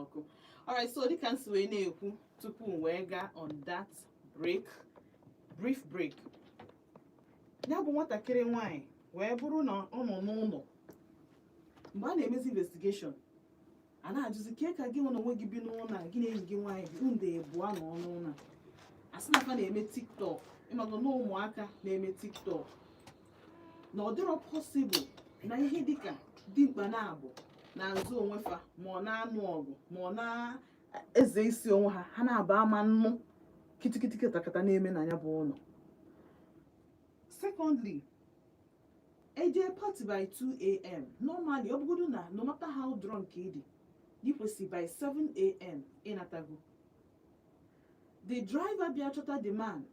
N'ọkụ. Alright, so dịka m si wee na-ekwu tupu m wee gaa on that break, brief break, ya bụ nwatakịrị nwanyị wee bụrụ na ọ nọ n'ụlọ mgbe a na-emezi investigation, a na-ajụzi kee ka gị nwe na onwe gị bi n'ụlọ a, gị na enyi gị nwaanyị bi unu ebua nọ n'ụlọ a, asị na fa na-eme TikTok. Ịmago na ụmụaka na-eme TikTok, na ọ dịrọ possible na ihe dịka dimkpa na-abụ na-azụ onwe fa, ma ọ na-anụ ọgụ, ma ọ na-eze isi onwe ha, ha na-aba ama nnụ kitikiti katakata na-eme na ya bụ ụlọ. Secondly, eje party by 2 a.m., normally ọ bụgodu na no matter how drunk ị dị, ị kwesị by 7 a.m. ịnatago. The driver bịa chọta the man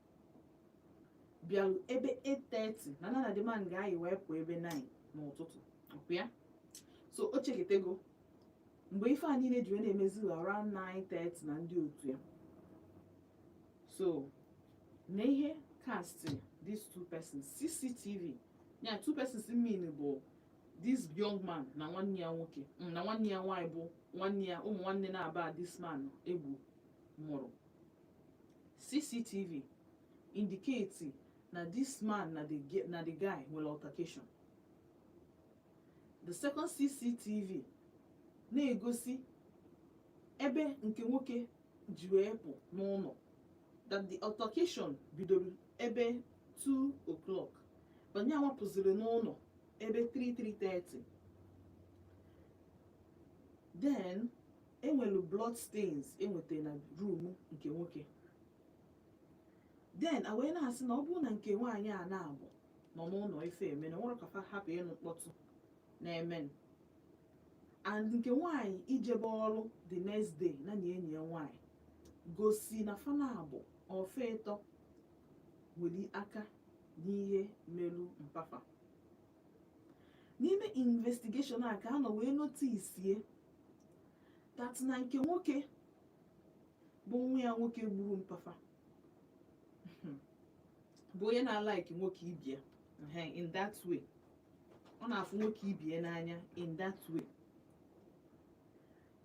bịaru ebe 8:30, na the man ga-ayị wee pụọ ebe 9 n'ụtụtụ ọkwa ya. So o cheketego mgbe ife a niile ji wee na-emezi around 9:30 na ndị otu ya. So na ihe cast these two persons, CCTV ya, two persons mean bụ this young man na nwanne ya nwoke, na nwanne ya nwaanyị, bụ nwanne ya, ụmụ nwanne na-aba this man egbu mụrụ. CCTV indicate na this man na the guy nwere altercation. The second CCTV na-egosi ebe nke nwoke ji wee pụ n'ụlọ, that the altercation bidoro ebe 2 o'clock, but ya wapụziri n'ụlọ ebe 3 3:30. Then enwelu blood stains enweta na room nke nwoke. Then a wee na-asị na ọ bụrụ na nke nwaanyị a na-abụ nọ n'ụlọ ife eme na nwere ka fa hapụ ịnụ mkpọtụ na-eme, and nke nwaanyị ijebe ọrụ the next day na enyi ya nwaanyị gosi na fa na-abụ ofe ịtọ nwere aka n'ihe melu mpafa. N'ime investigation a ka a nọ wee notice that na nke nwoke bụ nwa ya nwoke gburu mpafa bụ onye na-alike nwoke ibie. In that way, ọ na-afụ nwoke ibie n'anya in that way.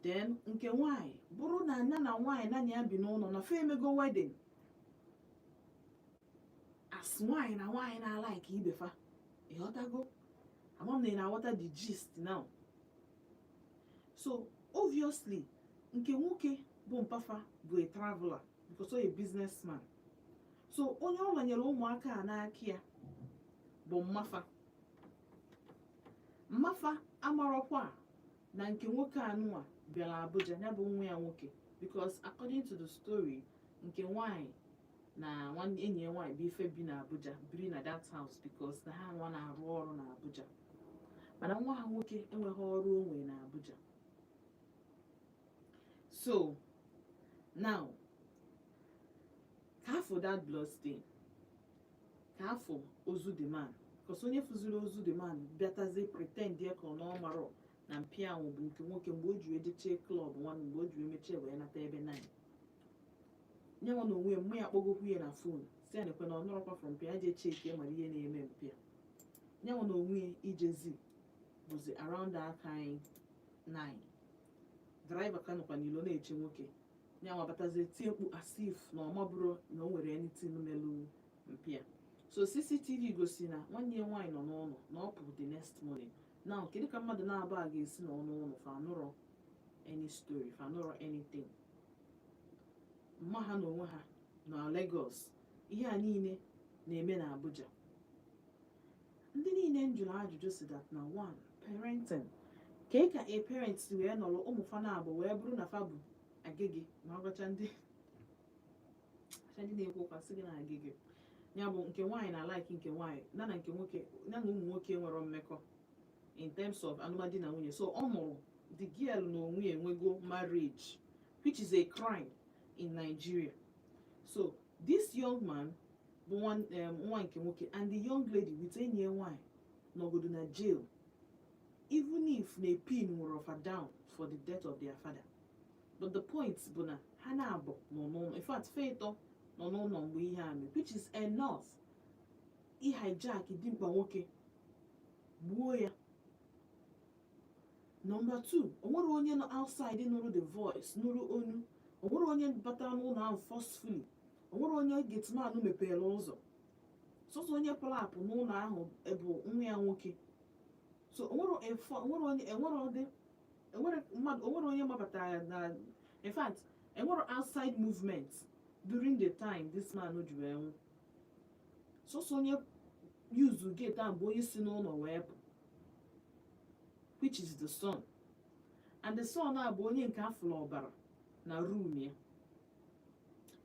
Then nke nwanyị bụrụ na anya na nwaanyị na ya bi n'ụlọ na fa emego wedding, as nwaanyị na nwaanyị na-alike ibe fa. Ịghọtago? Ama m na ị na-aghọta the gist now. So obviously nke nwoke bụ mpafa bụ a traveler because ọ a businessman. So onye ọ lanyere ụmụaka a n'aka ya bụ mmafa. Mmafa amarọkwa na nke nwoke anụwa bịara Abuja, ya bụ nwa ya nwoke, because according to the story, nke nwanyị na nwanne enyi ya nwaanyị bụ ife bi na Abuja, biri na that house, because na ha nwa na-arụ ọrụ na Abuja, mana nwa ha nwoke enweghị ọrụ o nwere na Abuja. So now, ka afọ that blood stain, ka afọ ozu the man, because onye fụziri ozu the man bịatazie pretend ya ka ọ na ọ marọ na mpi ahụ bụ nke nwoke mgbe o ji wee jechee club nwa, mgbe o ji wee mechie wee nata ebe 9, nyanwa na onwe ya, mmụ ya akpọgokwu ya na phone si ya nekwe na ọ nọrọkwa from mpịa jee check mara ihe na-eme mpịa. Nyanwa na onwe ya ijezi bụzi around that kind 9. Driver ka nọkwa n'ilo na-eche nwoke. Nyanwa batazie tie mkpu as if na ọ mabụrụ na o nwere anything melu mpịa. So CCTV gosi na nwanne ya nwaanyị nọ n'ụlọ na ọ pụ the next morning. Now, kedu ka mmadụ na-abụ a ga-esi n'ọnụ ụlọ fa anụrọ any story, fa anụrọ anything? Mma ha na onwe ha na Lagos, ihe a niile na-eme na Abuja. Ndị niile m jụrụ ajụjụ si that na one parenting ka ka a parent si wee nọrọ ụmụ fa na-abụ wee bụrụ na fa bụ agịgị, ma ọ gwacha ndị na-ekwu ụka sị gị na agịgị ya bụ nke nwaanyị na like nke nwaanyị na nke nwoke ya na ụmụ nwoke nwere mmekọ in terms of alụmdi na nwunye. So ọ mụrụ the girl na onwe ya enwego marriage, which is a crime in Nigeria. So this young man bụ nwa nke nwoke and the young lady with enyi ya nwaanyị nọgodo na jail, even if na pin nwere ọfa down for the death of their father. But the point bụ na ha na-abụ nọ n'ụlọ, in fact fe ịtọ nọ n'ụlọ mgbe ihe a mere, which is enough i hijack dimkpa nwoke gbuo ya. Number two, o nwere onye nọ outside nụrụ the voice, nụrụ onu. O nwere onye batara n'ụlọ ahụ forcefully. O nwere onye gateman mepere ụzọ. Sọsọ onye pụrụ apụ n'ụlọ ahụ bụ nwa ya nwoke. So onwere onwere onye, enwere ụdị, enwere mmadụ, onwere onye gbabatara na. In fact, enwere outside movement during the time this man ji wee nwụ. Sọsọ onye use gate ahụ bụ onye si n'ụlọ wee pụ, which is the son, and the son a bụ onye nke afụrụ ọbara na room ya.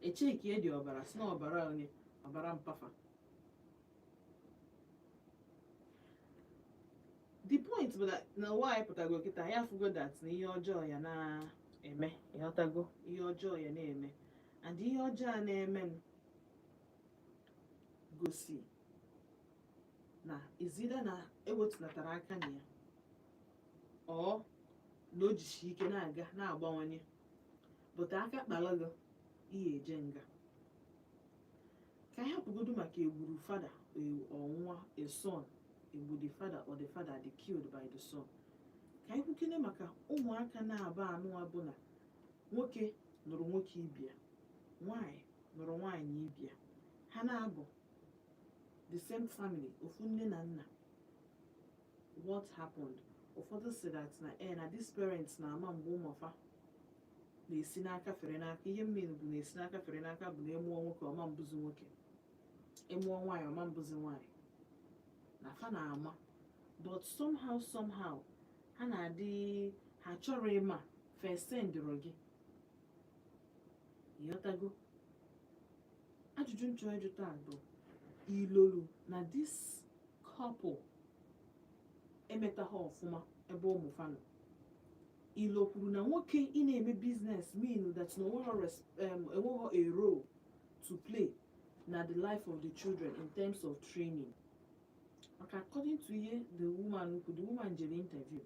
Echeki dị ọbara, si na ọbara onye, ọbara mpafa. The point bụ na ụwa anyị pụtago kịta ya, afụgo that na ihe ọjọọ ya na-eme. Ịghọtago? Ihe ọjọọ ya na-eme, and ihe ọjọọ a na-eme gosi na izida na ewetunatara aka na ya, ọ na o jishi ike na-aga na-agbawanye, but aka kpara gị, ihe eje nga. Ka anyị hapụgodu maka egburu father or nwa, a son egbu the father or the father dị killed by the son. Ka anyị kwukene maka ụmụaka na-aba anụwa, bụ na nwoke nụrụ nwoke ibia, nwanyị nụrụ nwaanyị ibia, ha na-abụ the same family, ofu nne na nna. What happened? Ụfọdụ si that na na these parents na-ama mgbe ụmụfa na-esi n'aka fere n'aka. Ihe mmiri bụ na-esi n'aka fere n'aka bụ na emụọ nwoke, ọma mbụzi nwoke, emụọ nwaanyị, ọma mbụzi nwaanyị, na fa na-ama, but somehow, somehow ha na-adị ha chọrọ ịma fesendịrị gị. Ịghọtago? Ajụjụ nchọ ịjụ taa bụ, ilolu na this couple emetaghị ọfụma ebe ụmụ fa nọ? Ilo kwuru na nwoke ị na-eme business mean that na enweghị a role to play na the life of the children in terms of training? Maka according to ihe the woman kwu, the woman jere interview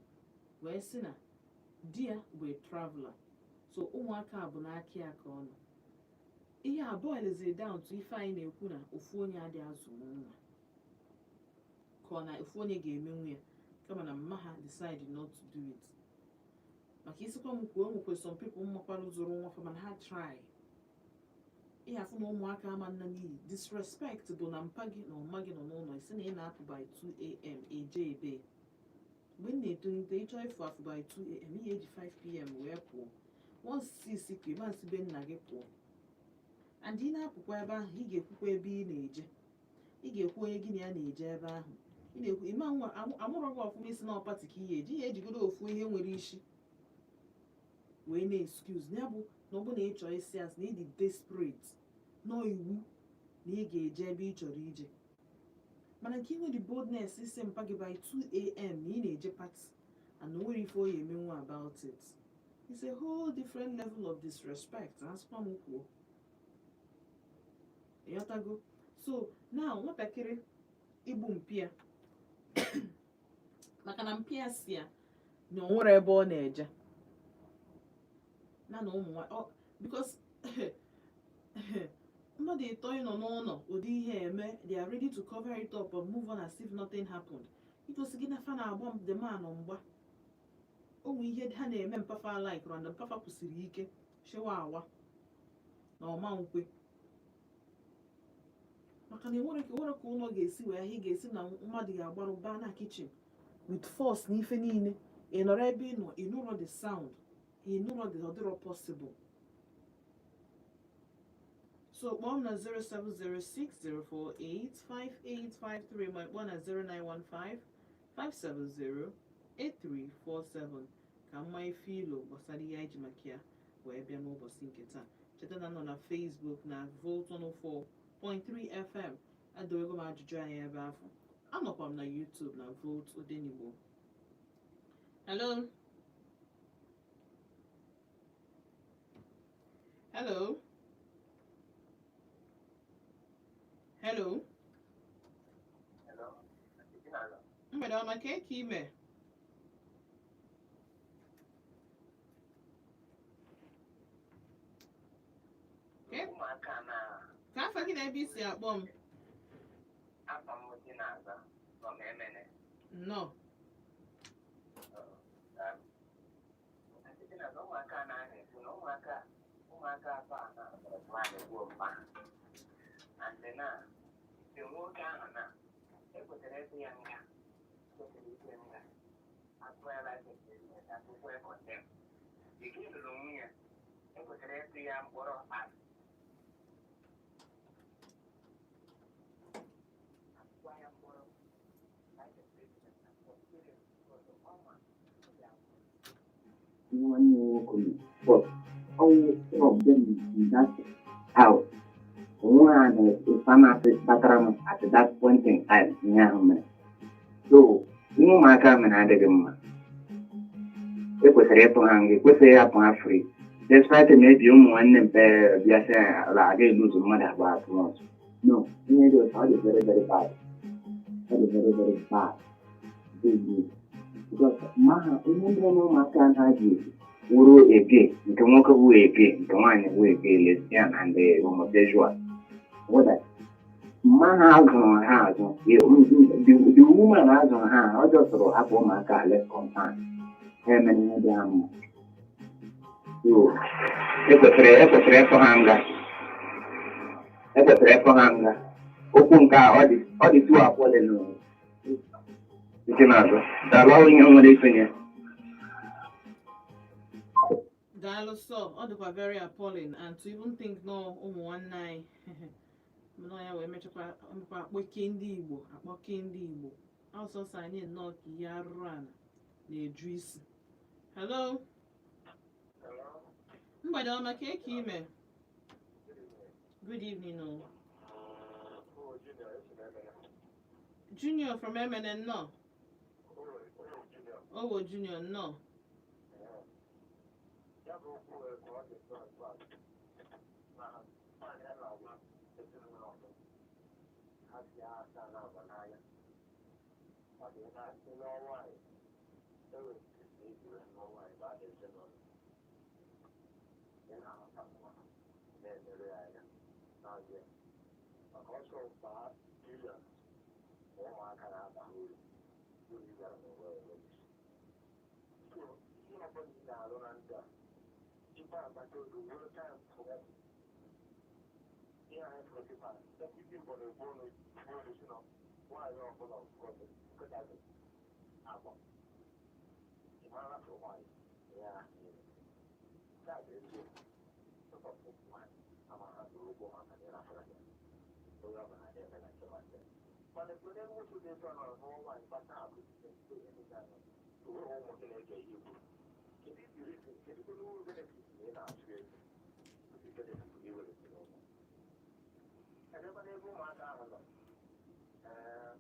wee sị na di ya bụ a traveler, so ụmụaka bụ n'aka ya ka ọ nọ. Ihe a boilziri down to ife anyị na-ekwu, na ofu onye adịghị azụ nwa, ka ọ na ofu onye ga-emenwu ya, kama na mma ha decide not to do it. Maka isikwa m kwuo, o nwekwa some people mmakwarụ zụrụ nwa fa, mana ha try ihe afụ na ụmụaka ama nna n'iyi. Disrespect bụ na mpa gị na ọma gị nọ n'ụlọ, isi na ị na-apụ by 2 a.m. eje ebe. Mgbe m na-etolite, ịchọ ịfụ afụ by 2 a.m., ihe eji 5 p.m. wee pụọ, once 6 ka ịma nsi be nna gị pụọ. And ị na-apụkwa ebe ahụ, ị ga-ekwukwa ebe ị na-eje, ị ga-ekwu onye gị na ya na-eje ebe ahụ ị na-ekwu. Ịma nwa amụrọ gị ọfụma, isi na party ka ị ga-eji ihe ejigodo ofu ihe nwere isi wee na-excuse ya, bụ na ọ bụ na ị chọọ isi asị na ị dị desperate nọ iwu na ị ga-eje ebe ị chọrọ ije. Mana nke inwe the boldness isi mpa gị by 2 a.m. na ị na-eje party and o nwere ife o ya emenwu about it, it's a whole different level of disrespect. Asịkwa m kwuo, ịghọtago? So now, nwatakịrị igbu mpi ya maka na mpi ya si ya na o nwere ebe ọ na-eje na na ụmụ nwa, because mmadụ ịtọ ịnọ n'ụlọ, ụdị ihe eme, they are ready to cover it up and move on as if nothing happened. Igosi gị na fa na-agba the man mgba. Ụmụ ihe ha na-eme, mpafa like and mpafa kwụsịrị ike shewa awa na ọma nkwe, maka na enwere ka ụlọ ga-esi wee ị ga-esi na mmadụ ga-agbarụ baa na kitchen with force na ife niile, ị nọrọ ebe ị nọ, ị nụrọ the sound, ị nụrọ the, ọdịrọ possible. So kpọọ m na 07060485853, ma kpọọ na 09155708347, ka mma ife ilo gbasara ihe anyị ji maka ya wee bịa n'ụbọchị nke taa. Cheta na nọ na Facebook na Volt 104.3 FM, adowego m ajụjụ anyị ebe ahụ. Anọkwa m na YouTube na Volt Odenigbo. Hello, hello, hello. Hello. Hello. Mgbede ọma. Ka eke ime? Ụmụaka na Ka afa gị na ebe i si akpọ m? Afa m dị na-aza nọ m Emene. Nnọọ. Chinasa, ụmụaka a na-ekwu na ụmụaka atọ a na-egbu mpa ha. And na nke nwoke ahụ na ekwesịrị ịtụ ya nga, ekwesịrị ịtụ ya nga, atụ ya life imprisonment, atụkwa ya condemn. Ike lụrụ nwunye, ekwesịrị ịtụ ya mkpọrọ, atụkwa ya mkpọrọ life imprisonment na for ọma ọ ga-akwụ. Nwanne m nwoke nọ, but all of them in that house, onwe ha na pharmacy kpatara m at that point in time ihe ahụ mere. So ihe ụmụaka mere adịghị mma. Ekwesịrị ịtụ ha nga, ekwesịghị ịhapụ ha free, despite maybe ụmụ nwanne mpe bịa sị ala aga eluzu mmadụ abụọ atụ ọzọ. No, ihe dị otu ọ dị very, very bad. Ọ dị very, very bad. Very good, because ma ha ihe ndị na ụmụaka ha ji wụrụ ege, nke nwoke bụ ege, nke nwaanyị bụ ege, lesbian and homosexual. What mma ha azụrụ ha azụ, the woman azụrụ ha, ọ jọsọrọ hapụ ụmụaka less concern, ha emere ihe dị ha mma. So ekwesịrị ịtụ ha nga, ekwesịrị ịtụ ha nga. Okwu nke a, ọ dị too appalling. Nke na-azụ daalụ, ihe nwere itinye. Daalụ sọ. Ọ dịkwa very appalling, and to even think nọ ụmụ nwanne anyị nọ ya wee mechakwa mekwa akpọke ndị Igbo, akpọke ndị Igbo ọsọsọ anyị nnọọ ka ihe arụrụ ala na-eju isi. Hello, mgbede ọma. Ka eke ime? Good evening o. Junior from MNN nnọọ. Owo Junior, nnọọ. Ya bụ okwu nwere ka ọ dị ntọ na nwaanyị a na-agwa ezinụlọ ọzọ ha si aka na-agba n'anya. Ọ dị na ịlụọ nwaanyị, enwere ike iji wee lụọ nwaanyị baa n'ezinụlọ, ị na-ahụta nwa na-emere ya anya n'azịa, maka ọsọ baa billions ma ụmụaka na-aba uru uru ị gara n'ụwa enweghị isi. So ihe ọbụla ị na-arụ na ndụ a, ife agbata obi nwere time for ihe anyị fụrụ kịta. Ndị Igbo na-ekwu ọnụ ekwu si na nwaanyị ọbụla ụfọdụ nkịta dị agba ị mara afọ nwaanyị ya nke a bụ eziokwu. Ụfọdụ nwaanyị ama ha zụrụ ụgwọ maka na ịrafara ya onye ọbụla na-eme na nke nwanne, mana ekwe n'ebe nwoke dị etu a nọrọ n'ụwa nwaanyị kpata akụ ihe ndị a nọ onweghị ụmụ gị na-ege ihe ikwu. Kedu the reason? Kedu kwenu uru benefit na ị na-achụ ego the benefit na iwere ezinụlọ? Edekwa n'ebe ụmụaka ahụ nọ, ee,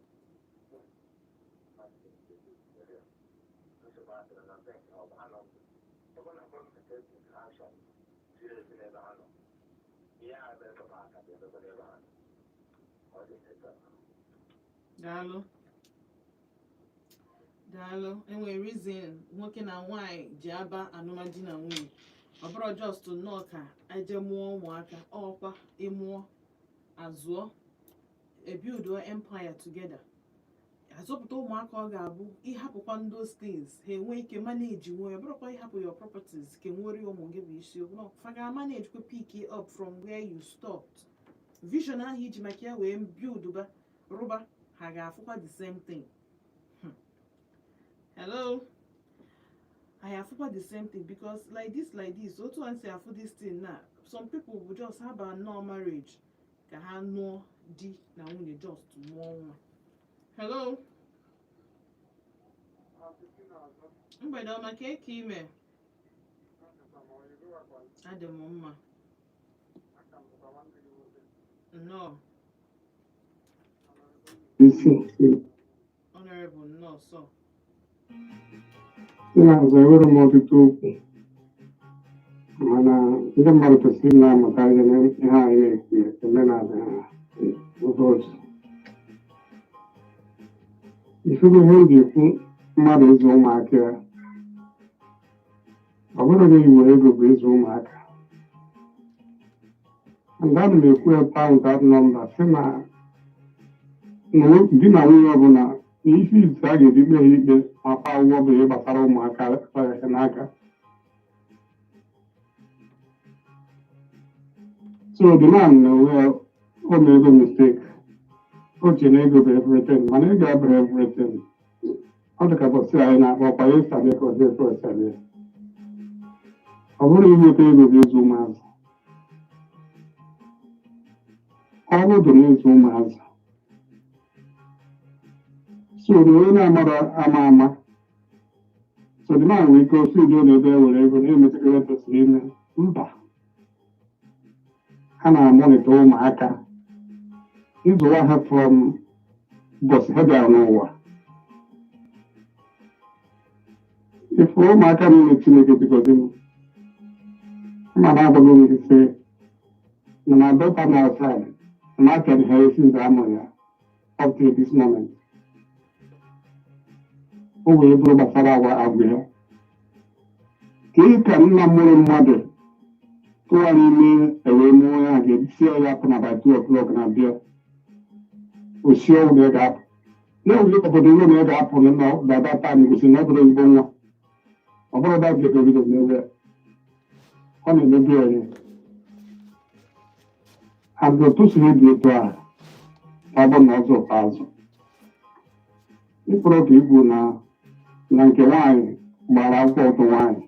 nsogbu adịrị na bank ọ bụ ha nọ, ọ bụ na gọọmenti ezi action ziri ezi n'ebe ha nọ. Ihe a mere kọba aka dị edekwa n'ebe ha nọ, ọ dị etu a. Daalụ, daalụ. Enwere reason nwoke na nwanyị ji aba alụmdi na nwunye. Ọ bụrụ just nnọọ ka eje mụọ ụmụaka, ọkwa ịmụọ, azụọ, ebuild empire together, azụpụta ụmụaka. Ọ ga-abụ ịhapụkwa those things, ha enwee ike manage nwee. Ọ bụrụkwa ịhapụ your properties ka enwere ụmụ gị bụ isiokwu no fa ga manage kwa pick up from where you stopped. Vision ahụ iji maka ya wee build ba rụba, ha ga-afụkwa the same thing. Hello, anyị afụkwa the same thing, because like this, like this, otu a si afụ this thing na some people bụ just ha ba nnọọ marriage ka ha nụọ di na nwunye, just mụọ nwa. Hello, mgbede ọma. Ka eke ime? Adị m mma, nnọọ. Isi. Honorable, nnọọ sọ. N'azụ enwere m ọtụtụ okwu, mana ndị mmadụ kwesịrị ị na-amụta ihe na ihe anyị na-ekwu ya omenala ha ụzọ ọzọ. Ifugo ihe m ji ekwu mmadụ ịzụ ụmụaka ya, ọ bụrụ na iwe ego bụ ịzụ ụmụaka. And ana m ekwu ebe ahụ, that number sị na di na nwunye ọbụla na isi izizi a ga-eji kpee ha ikpe ma kwa ụgwọ bụ ihe gbasara ụmụaka n'aka. So the man na onwe ya, o mego mistake. O che na ego bụ everything, mana ego abụrụ everything. Ọ dị ka bọsị anyị na-akpọ kwa ya sabi ka ọ dị efe ọsabi. Ọ bụrụ inweta ego bụ ịzụ ụmụazị. Ọrụ dị n'ịzụ ụmụazị. So na onye na-amara ama ama. So the man nwere ike osi udo na ebe e were ego na-emetụta ihe tosiri ime. Mba. Ha na-amụlite ụmụaka. Ịzụwa ha from ụbọchị ha bịara n'ụwa. Ifuru ụmụaka niile Chineke ji gọzie m. Mma na-agwago m gị sị na my daughter na outside na m apịaghị ha since a mụrụ ya up to this moment. O wee bụrụ gbasara agwa agwa ya. Kee ka nna mụrụ mmadụ tụwa n'ime ewee mụọ ya ga-esi ya apụ na by 2 o'clock na bịa osi ọnwụ na ya ga-apụ na-ewuli obodo iwe na ya ga-apụ na that time gosi na ọ bụrụ ezigbo nwa. Ọ bụrụ that day ka o bido mewe ya. Ọ na-emebi onye and otu si dị etu ahụ, ọ bụ na ọzọ ụkpa azụ ịkpọrọ ka ikwu na nke nwaanyị gbara akwụkwọ ụtụ nwaanyị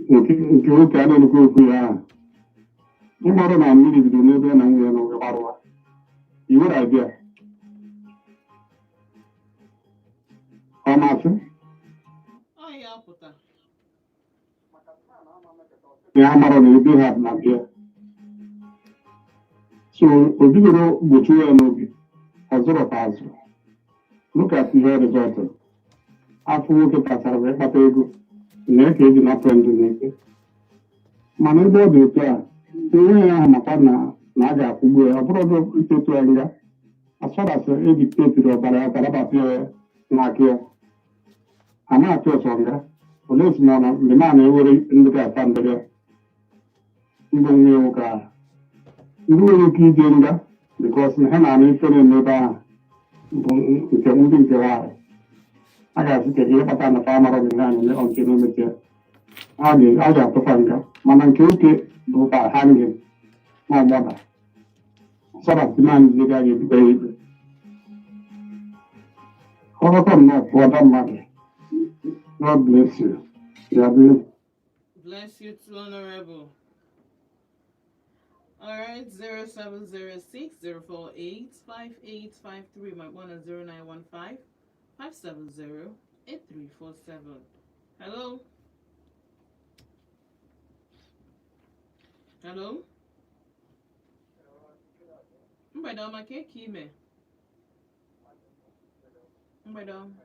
nke nwoke a na-enukwu okwu ya ahụ ịmarụ na mmiri bido n'ebe ya na nwunye ya na oge gbarụwa iwere idea ọ masị. Ọ ya pụta. Ya mara na ebe ha na bịa so o bidoro gbochiwe ya n'oge ọ zụrọta azụ. Look at ihe result afọ nwoke tachara wee kpata ego na ka eji napụ ndụ n'ike. Mana ebe ọ dị otu a, onwe ya ahụ makwa na a ga-akwụgbu ya, ọ bụrụ itetu ya nga as far as ediktetiri ọbara ọbara bata ya n'aka ya a na-atụ ọsọ nga olee si na mgbe na na-ewere ndị ga-ata ndịrị ya mbụ nwa ya nwoke ahụ ndị nwere ike ije nga because na ha na-anụ ife na-eme ebe ahụ bụ nke ndị nke nwaanyị a ga-asị kedu ihe kpatara na fa mara na ihe a na-eme ọ nke na omechie a ga-atụfa nga. Mana nke nwoke bụ ka hanging na ọgbada so that the man ndị ga ga-ebikwa ya ikpe ọkọkọ nnọọ pụọ da mmadụ. God bless you. Ya bụ. Bless you too, Honorable. All right, 0706 048 5853. My one is 0915 570 8347. Hello? Hello? Mgbede ọma, ka eke ime? Mgbede ọma.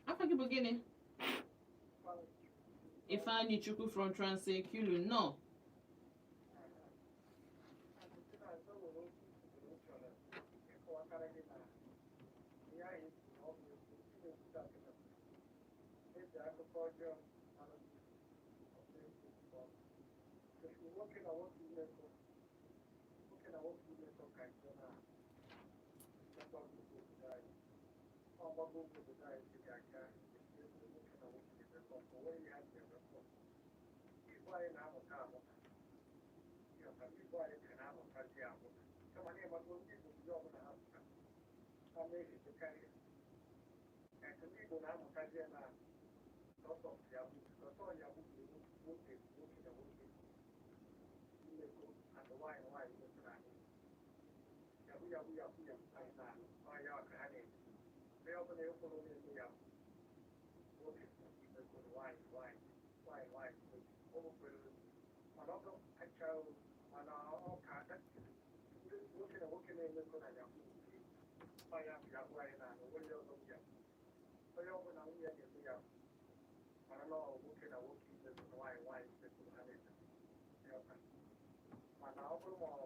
Afa gị bụ gịnị? Ifeanyị Chukwu from Trans-Ekulu, nnọọ.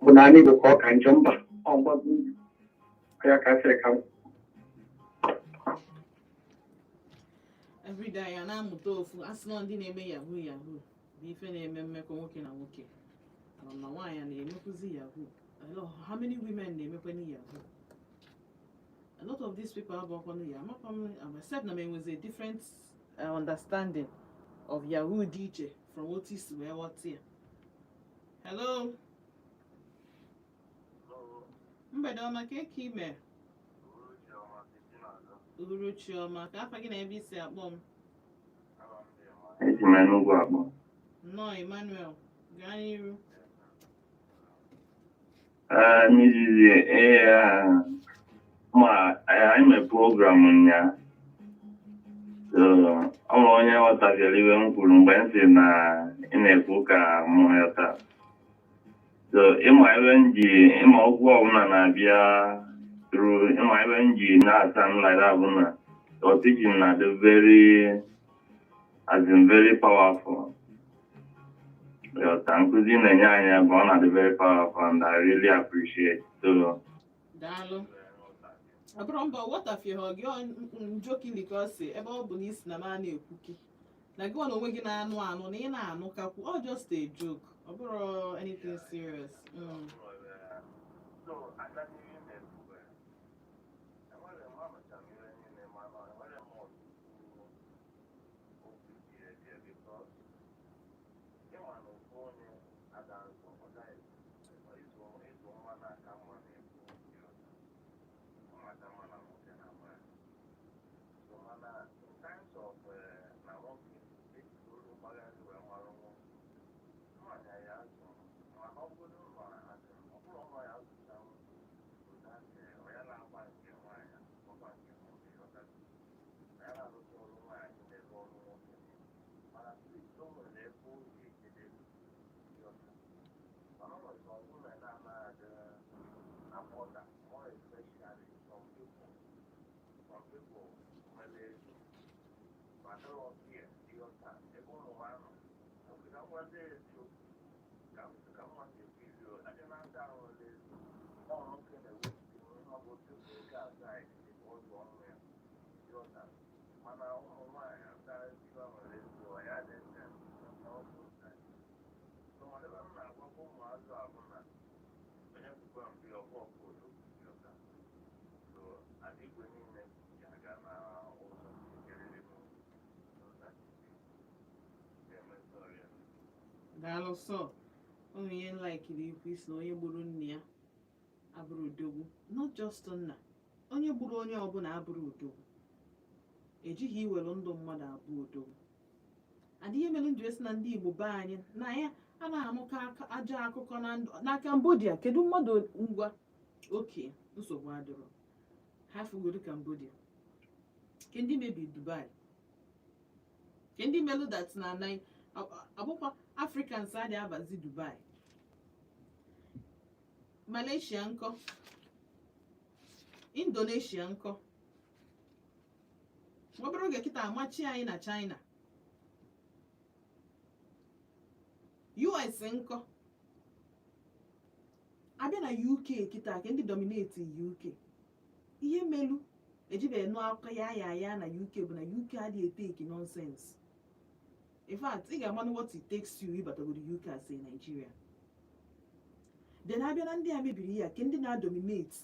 Bụ n'ala Igbo ka ọ ka njọ mba ọ mgbago ugwu ya ka sịrị ka m Everyday ya na-amụta ofu asị na ndị na-eme yahoo yahoo bụ ife na-eme mmekọ nwoke na nwoke ma nwaanyị a na-emekwuzi yahoo. How many women na-emekwanụ yahoo? A lot of these people abụọkwanụ ya amakwa m, except na m enwezi a different understanding of yahoo dị iche from otu isi wee ghọta ya. Hello. Mgbede ọma. Ka eke ime? Uhuruchi ọma. Ka afa gị na ebe isi akpọ m? Esi m Enugu akpọ. Nnọọ, Emmanuel, gaa n'iru. Ee, n'izizi, ee, ma anyị mee program nya. So, ọ nwere onye ghọtaziere iwe m kwuru mgbe m sị na ị na-ekwu ka mụ ghọta. So, ịma ebe m ji ịma okwu ọbụla na-abịa through, ịma ebe m ji na-asa m like that bụ na your teaching na dị very, as in, very powerful. Ghọta nkụzi na-enye anyị bụ ọ na-adị very powerful and I really appreciate. So, Daalụ. Ọ bụrụ mbọ ghọtafieghọ gị, ọ njokili ka ọ si ebe ọ bụ na isi na m a na-ekwuki na gị nwa na onwe gị na-anụ anụ na ị na-anụ kakwu. Ọ just a joke, ọ bụrụ anything serious. So, aka n'ihe na-ekwu, enwere m anụcha m ihe niile, mana enwere m ọtụtụ okwu dị eje, because ịma na ofu onye ada azụ ọ gaghị ịzụ nwa na-aka mma na-ekwu maka mma na nwoke na nwaanyị. So mana in times of na nwoke ejigoro mgbagharị wee mara nwoke, nwaanyị ya azụ, mana ọ bụrụ na asị ọ bụrụ nwa ya azụcha ya na-agba nke nwaanyị, ọgba nke nwoke, ghọtago? Ya na-arụcha ọrụ nwaanyị na-ebe ọrụ nwoke, mana at least o nwere ebe o ga-ejedebe, ghọta? Mana o nwere some women na-anaghị adị akpọda, more especially some people nwere ego ma dọrọ kia, ịghọta ebe ụmụ ha nọ. Ka m gwazie eziokwu, ka mma si ekwu, adị na ndị ahụ nwere ego, ọ nwoke na-ewepụta ihe ọ bụ otu ego aside dịka ọzọ ọnụ ya, ịghọta? Mana ụmụ nwaanyị ndị ebe nwere ego ya dị eme. So ebe m na-agwakwa ụmụazụ a bụ na onye bụkwa mbi ọbụ ọkụ odogwu, ịghọta? So ada igwe niile ji aga na ụzọ kerere m. So that is it. Emesọrọ ya. Daalụ. Sọ o nwere ihe nlaikiri ikwu, isi na onye gburu nne ya abụrụ odogwu. Not just nna, onye gburu onye ọbụla abụrụ odogwu. Ejighị iwelu ndụ mmadụ abụ odogwu. Adị ihe mere nji esi na ndị Igbo be anyị na ya a na-anụka ajọ akụkọ na ndụ na Cambodia. Kedu mmadụ ngwa oke nsogbu adịrọ ha fugodo Cambodia, ke ndị mebi Dubai, ke ndị melu that na abụkwa Africans adị abazi Dubai, Malaysia nkọ, Indonesia nkọ. Obere oge kịta amachi anyị na China, US nkọ, abịa na UK kịta, ke ndị dominate UK. Ihe melu ejibeghị nụ akụkọ ya ya ya na UK bụ na UK adịghị eteki nonsense. In fact, ị ga-amanụ what it takes you ịbatagoro UK as a Nigeria. Then abịa na ndị a mebiri ya, ke ndị na-dominate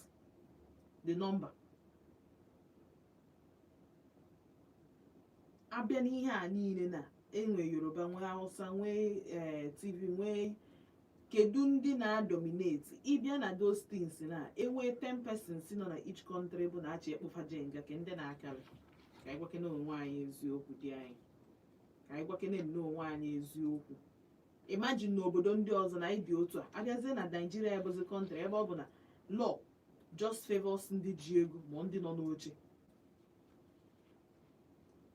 the number. Abịa n'ihe a niile na enwe Yoruba, nwee Hausa, nwee TV, nwee kedu ndị na-dominate. Ịbịa na those things na enwee 10 persons nọ na each country bụ na achọ ịkpụfa jenga, ke ndị na-akarị. Ka anyị gwakene onwe anyị eziokwu dị anyị, ka anyị gwakene nnọọ onwe anyị eziokwu. Imagine n'obodo ndị ọzọ na anyị dị otu a, abịazie na Nigeria bụzi country ebe ọ bụ na law just favors ndị ji ego ma ndị nọ n'oche.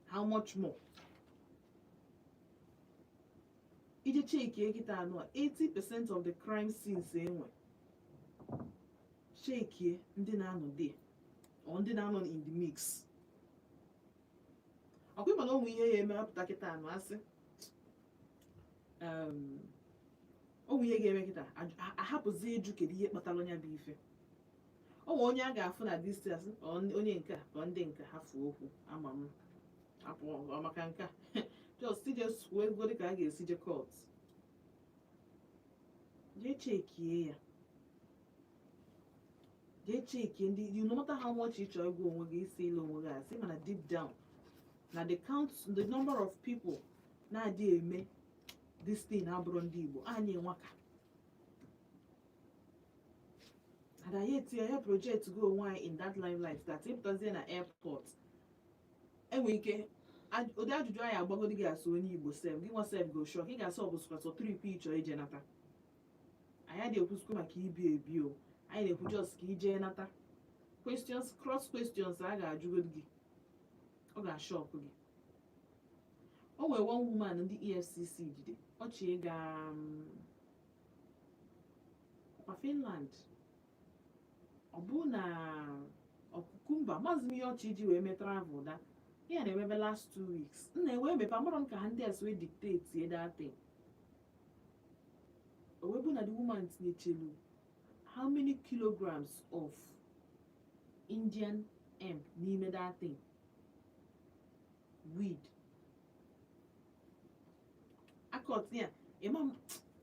How much more iji chekie kịta anụ a, 80% of the crime scenes enwe, chekie ndị na-anọ there or ndị na-anọ in the mix. Ọkwa ịma na ụmụ ihe ya eme apụta kịta anụ asị ụmụ ihe ga-eme kịta ahapụzi ịjụ kedu ihe kpatara onye bụ ife. Ọ nwe onye a ga-afụ na distance, onye nke a ka ndị nke ha fuo okwu ama m apụ ọ maka nke a, just ije kwuo ego dị ka a ga-esi je court jee chekie ya, jee chekie ndị you. No matter how much ị chọrọ ịgwa onwe gị isi ile onwe gị asị, mana deep down na the count, the number of people na-adị eme this thing abụrụ ndị Igbo anyị nwaka. And anyị etinye ya project go onwe anyị in that limelight that ịpụtazie na airport, enwere ike ụdị ajụjụ anyị agbagodi gị asụ onye Igbo sef, gị nwa sef go shock. Ị ga-asị ọ bụ sọsọ trip ị chọrọ ije nata. Anyị adịghị ekwusikwa maka ibi ebi o, anyị na-ekwu just ka ijee nata. Questions, cross questions a ga-ajụgodi gị, ọ ga-ashock gị. O nwere one woman ndị EFCC jide ọchị ịga kwa Finland. Ọ bụ na ọkụkumba maazị m ihe ọchị iji wee mee travel da ihe na-emebe last 2 weeks m na-ewe mepe amụrụ m ka ha ndị a si wee dictate that thing. O wee bụ na the woman tinyechelu how many kilograms of Indian hemp n'ime that thing, weed akọt ya. Ịma m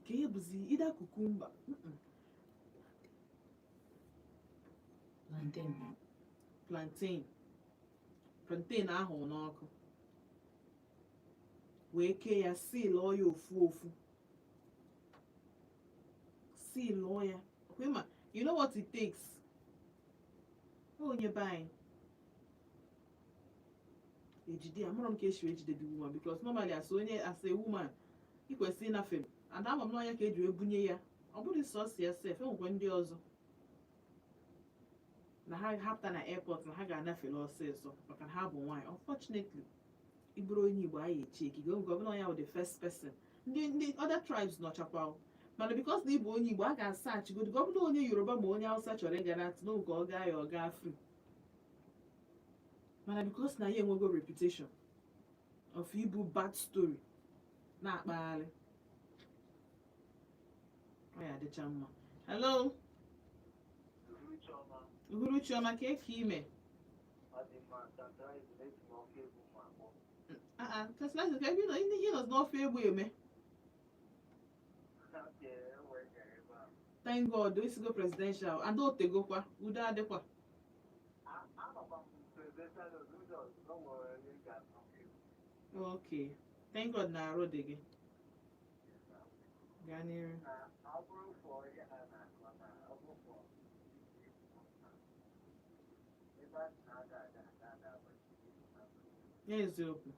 ka ihe bụzi ida cucumber. Plantain. Plantain, plantain ahụ n'ọkụ wee kee ya, silụọ ya ofu ofu, silụọ ya. Okwe ma you know what it takes. Onye be anyị ejide ya, amụrụ m ka esi wee jide the woman, because normally as onye, as a woman, ị kwesịrị ịnafe. And ama m n'ọnya ka eji wee bunye ya. Ọ bụrụ sọsọ ya sef, enwekwa ndị ọzọ na ha hapụta na airport na ha ga-anafere ọsịsọ maka na ha bụ nwaanyị. Unfortunately, ị bụrụ onye Igbo, anyị echeki gị oge ọbụla ya bụ the first person. Ndị other tribes nọchakwa o. Mana because na ị bụ onye Igbo, a ga-asa achịgodo. Ọ bụrụ onye Yoruba ma onye Hausa chọrọ ịga na n'oge ọ gaa ya, ọ gaa free. Mana because na ya enwego reputation of ibu bad story na-akpagharị, ọ ya adịcha mma. Hello, uhuruchi ọma. Ka eke ime? Ah, tantalizer, ka ebe ị nọ, ihe nọ n'ofe egbu eme. Thank God o isigo presidential and o tegokwa, udo adịkwa. Okay, thank God na arụ dị gị. Gaa n'iru. N'eziokwu.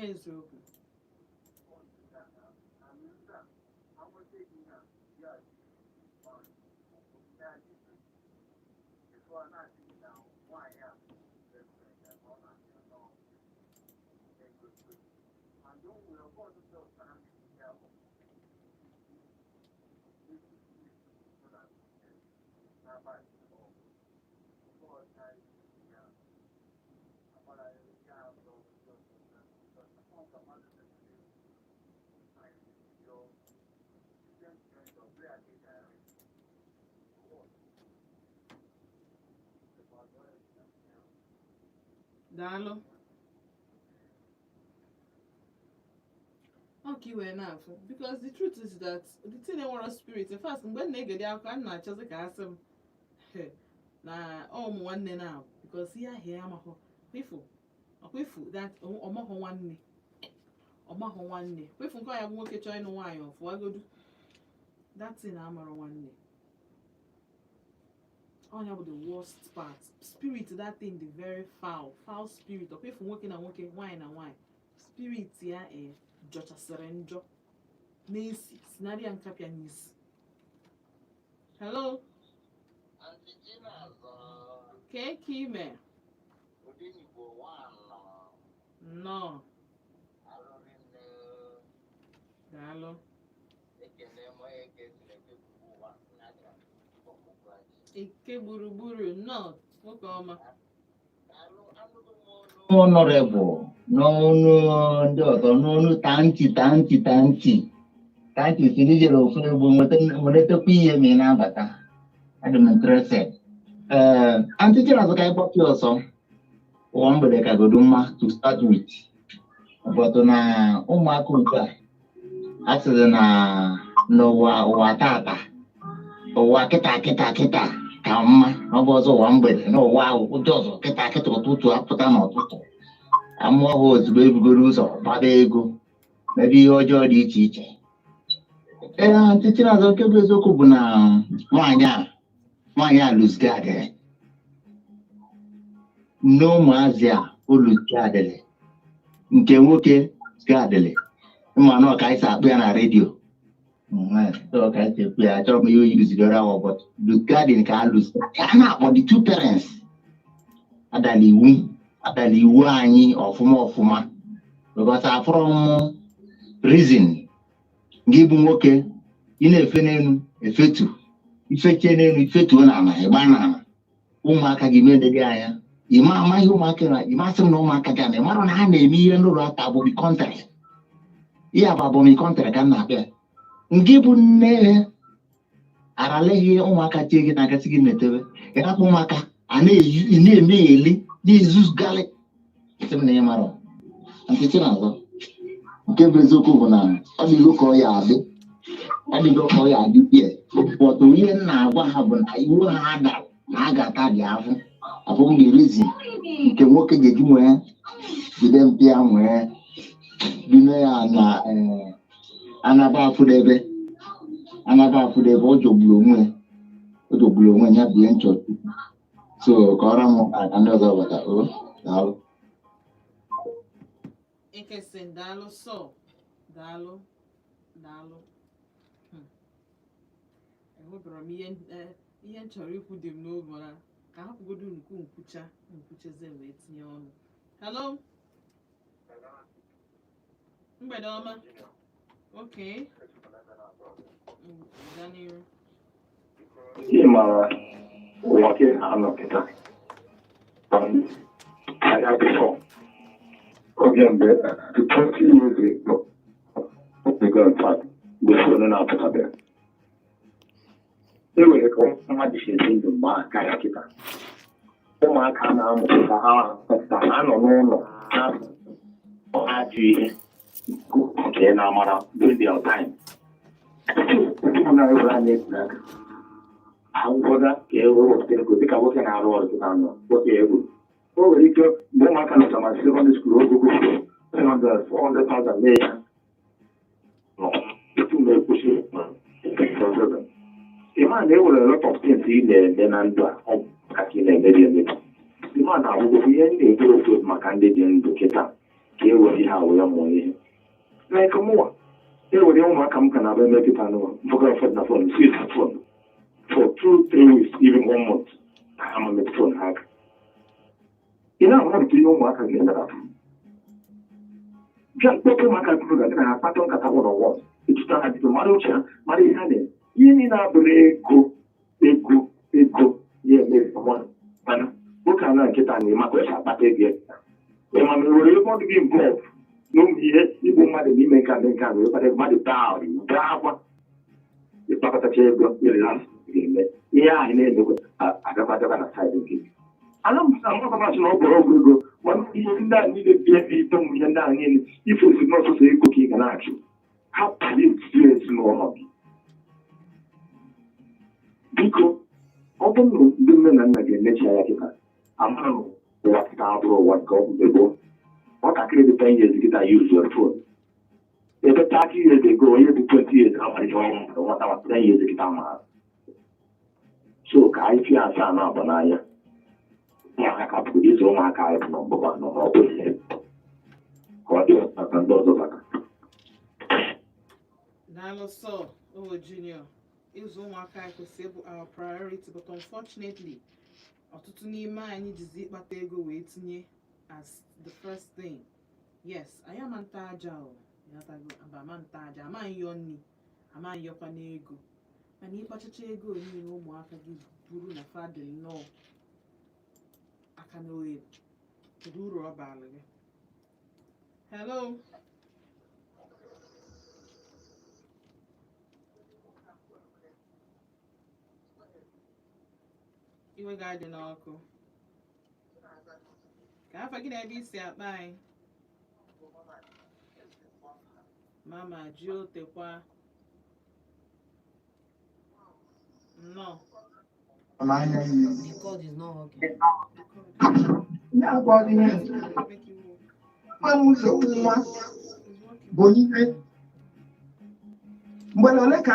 Eziokwu. Daalụ. Ọ ka i wee na-afụ, because the truth is that the thing enwere spirit. In fact, mgbe m na-egede akụkọ a, m na-achọzi ka asị m na ọ ụmụ nwanne na, because ihe ahụ ya amahọ kwefu ọkwefu that ọmahọ nwanne, ọmahọ nwanne kwefu. Nke ọ ya bụ nwoke chọọ ịnụ nwaanyị, ọfụwagodu. That thing amara nwanne ọnya bụ the worst part. Spirit that thing dị very foul, foul spirit. Ọkwa efu nwoke na nwoke, nwaanyị na nwaanyị, spirit ya e jọchasịrị njọ n'isi sinarị ya nkapịa n'isi. Hello. Aunty Chinazọ. Kee ka ime? Odenigbo nwanọ. Nnọọ. Arụrị nne. Daalụ. Ekele m onye ka esiri eke gbugbu ụwa na-aga ọmụgwọ. Ike gburugburu, nnọọ, nwoke ọma. Daalụ, anụgo m olu Honorable n'ọnụ ndị ọzọ n'ọnụ tanti tanti tanti tanti si n'ijere ofu egwu nwetakwa ihe ma ị na-abata. Adị m interested. Ee, Aunty Chinazụ, ka anyị gbapụ ọsọ. Ụwa mgbede ka godo mma to start with, but na ụmụaka ugbu a, a sịrị na n'ụwa ụwa tata, ụwa kịta kịta kịta ka mma na ọ bụ ọzọ ụwa mgbede na ụwa ụdị ọzọ kịta kịta. Ụtụtụ apụta n'ụtụtụ, amụọ ha ozugbo, ebugoro ụzọ gbaba ego, mebe ihe ọjọọ dị iche iche. Ee, Aunty Chinazụ, nke bụ eziokwu bụ na nwaanyị a luzgadịrị nne ụmụazị a. O luzgadịrị nke nwoke gadịrị ịma na ọka anyị si akpụ ya na redio, ọka anyị si ekwu ya. Achọrọ m ihe oyi luzigoro awa, but luzgadin ka a luz a na-akpọ the two parents adala iwu, adala iwu anyị ọfụma ọfụma, because afọrọ m reason gị bụ nwoke ị na-efe n'elu efetu, ifechie n'elu, ifetuo n'ala, ịgba n'ala, ụmụaka gị medebe anya. Ịma amaghị ụmụaka na ịmasị m na ụmụaka gị na ịmarụ na ha na-eme ihe nrụrụ aka. Abụghị country ihe a bụ abụghị country ka m na-abịa. Nke bụ nne araleghị ụmụaka tie gị n'aka, sị gị na-etebe, ịrapụ ụmụaka a na-eme eli na-ezuzugharị, sị m na ị mara. Aunty Chinazọ, nke bụ eziokwu bụ na ọ dịgo ka ọ ya adị, ọ dịgo ka ọ ya adị bie, but ihe m na-agwa ha bụ na iwu ha dara na a ga-ata dị afụ afụ. M ga-erizi nke nwoke ga-eji nwee jide mpịa nwee bime ya na anaba afụdebe, anaba afụdebe. Ọ jọgburu onwe ya, ọ jọgburu onwe ya bụ ihe nchọ. So ka ọra m aka ndị ọzọ bata. O daalụ. Ekesin, daalụ sọ, daalụ, daalụ. Enwebara m ihe ihe m chọrọ ikwu dị m n'obi, mana ka hapụgodo nkwu nkwucha nkwuchazie wee tinye ọnụ. Hello, mgbede ọma. Okay. Gaa n'iru. Ị mara ụwa ka anọ kịta karịa before oge mgbe 20 years ago ago, in fact, mgbe phone na-apụtabeghị, e nwere ka mmadụ si ebi ndụ mgbe ahụ karịa kịta. Ụmụaka na-amụ ka ha ka ha nọ n'ụlọ na ajụ ihe nke na-amara during their time na-ewere anya egwuregwu agwụgwọga ka e wepụta ego dịka nwoke na-arụ ọrụ kịta nọ nwoke ego. O nwere ike mgbe ụmụaka nọcha ma secondary school, ogogo 300 400,000 mee ya nọ tupu mgbe kwụsị. Ịma na e nwere a lot of things ị na-eme na ndụ a, ọ bụ ka ị na-emebi emebi. Ịma na agwụgwọ ihe m na-ekwu okwu maka ndị dị ndụ kịta ka e were ihe a wee mụọ ihe like mụnwa e were ụmụaka m ka na-abịa eme kịta nụwa mfọkọrọ ụfọdụ na phone seize phone for 2, 3 weeks, even one month, ha ama metụ phone ha aka. Ị na-ahụ nke ihe ụmụaka ga-emere bịa kpọta ụmụaka gụrụ ga na ha kpata nkata one on one, etuta ha bido mara uche ha, mara ihe ha na-eme. Ihe niile abụrụ ego, ego, ego ya eme nwa. Mana nwoke a na nkịta na ịma ka o si akpata ego ya, ịma na were ebe ọ dị gị involve n'ụmụ ihe igbu mmadụ na ime nke a na nke a na ịkpata ego mmadụ daa bee akwa, ịkpakọtacha ego, relax, ga-eme ihe ahụ na-emekwa agakwa agakwa na side nke gị. Ana m amakwamasị na ọ gwọrọ ọgwụ ego, mana ihe ndị a niile dị ebe ite ụmụ ihe ndị a niile ife osi n'ọsọsọ ego ka ị ga na-achụ, hapụ etinye ezinụlọ gị. Biko, ọ bụrụ na ndị nne na nna ga-emechi anya kịta amara na ụwa kịta abụrụ ụwa nke ọ bụ mgbe gboo. Nwatakịrị dị 10 years kịta use your phone. Ebe 30 years ago, onye dị 20 years amara ihe ọnwụ nwata 10 years kịta mara. So ka anyị fie asaa na abụ n'anya. Ụmụaka pụrụ ịzụ ụmụaka anyị bụ na ọgbụgba nọ n'ọbụ ihe ka ọ dị maka ndị ọzọ maka. Daalụ sọ, Owo Junior. Ịzụ ụmụaka anyị kwesịrị ịbụ our priority, but unfortunately, ọtụtụ n'ime anyị jizi ịkpata ego wee tinye as the first thing. Yes, anyị ama nta aja o, ịghọtago? Aba ama nta aja, ama nyọ nri, ama nyọkwa n'ego. Mana ịkpachacha ego niile, ụmụaka gị buru na fadị nnọọ aka n'oye. Kedu uru ọ baara gị? Hello? Iwe ga-adị n'ọkụ. Ka afa gị na ebe isi akpa anyị. Mama ji otekwa. Nnọọ. The cord is not working. The cord. Ya bụ ihe Make it work. nwa m ụzọ nwa It's working. bụ ihe mgbe na ole ka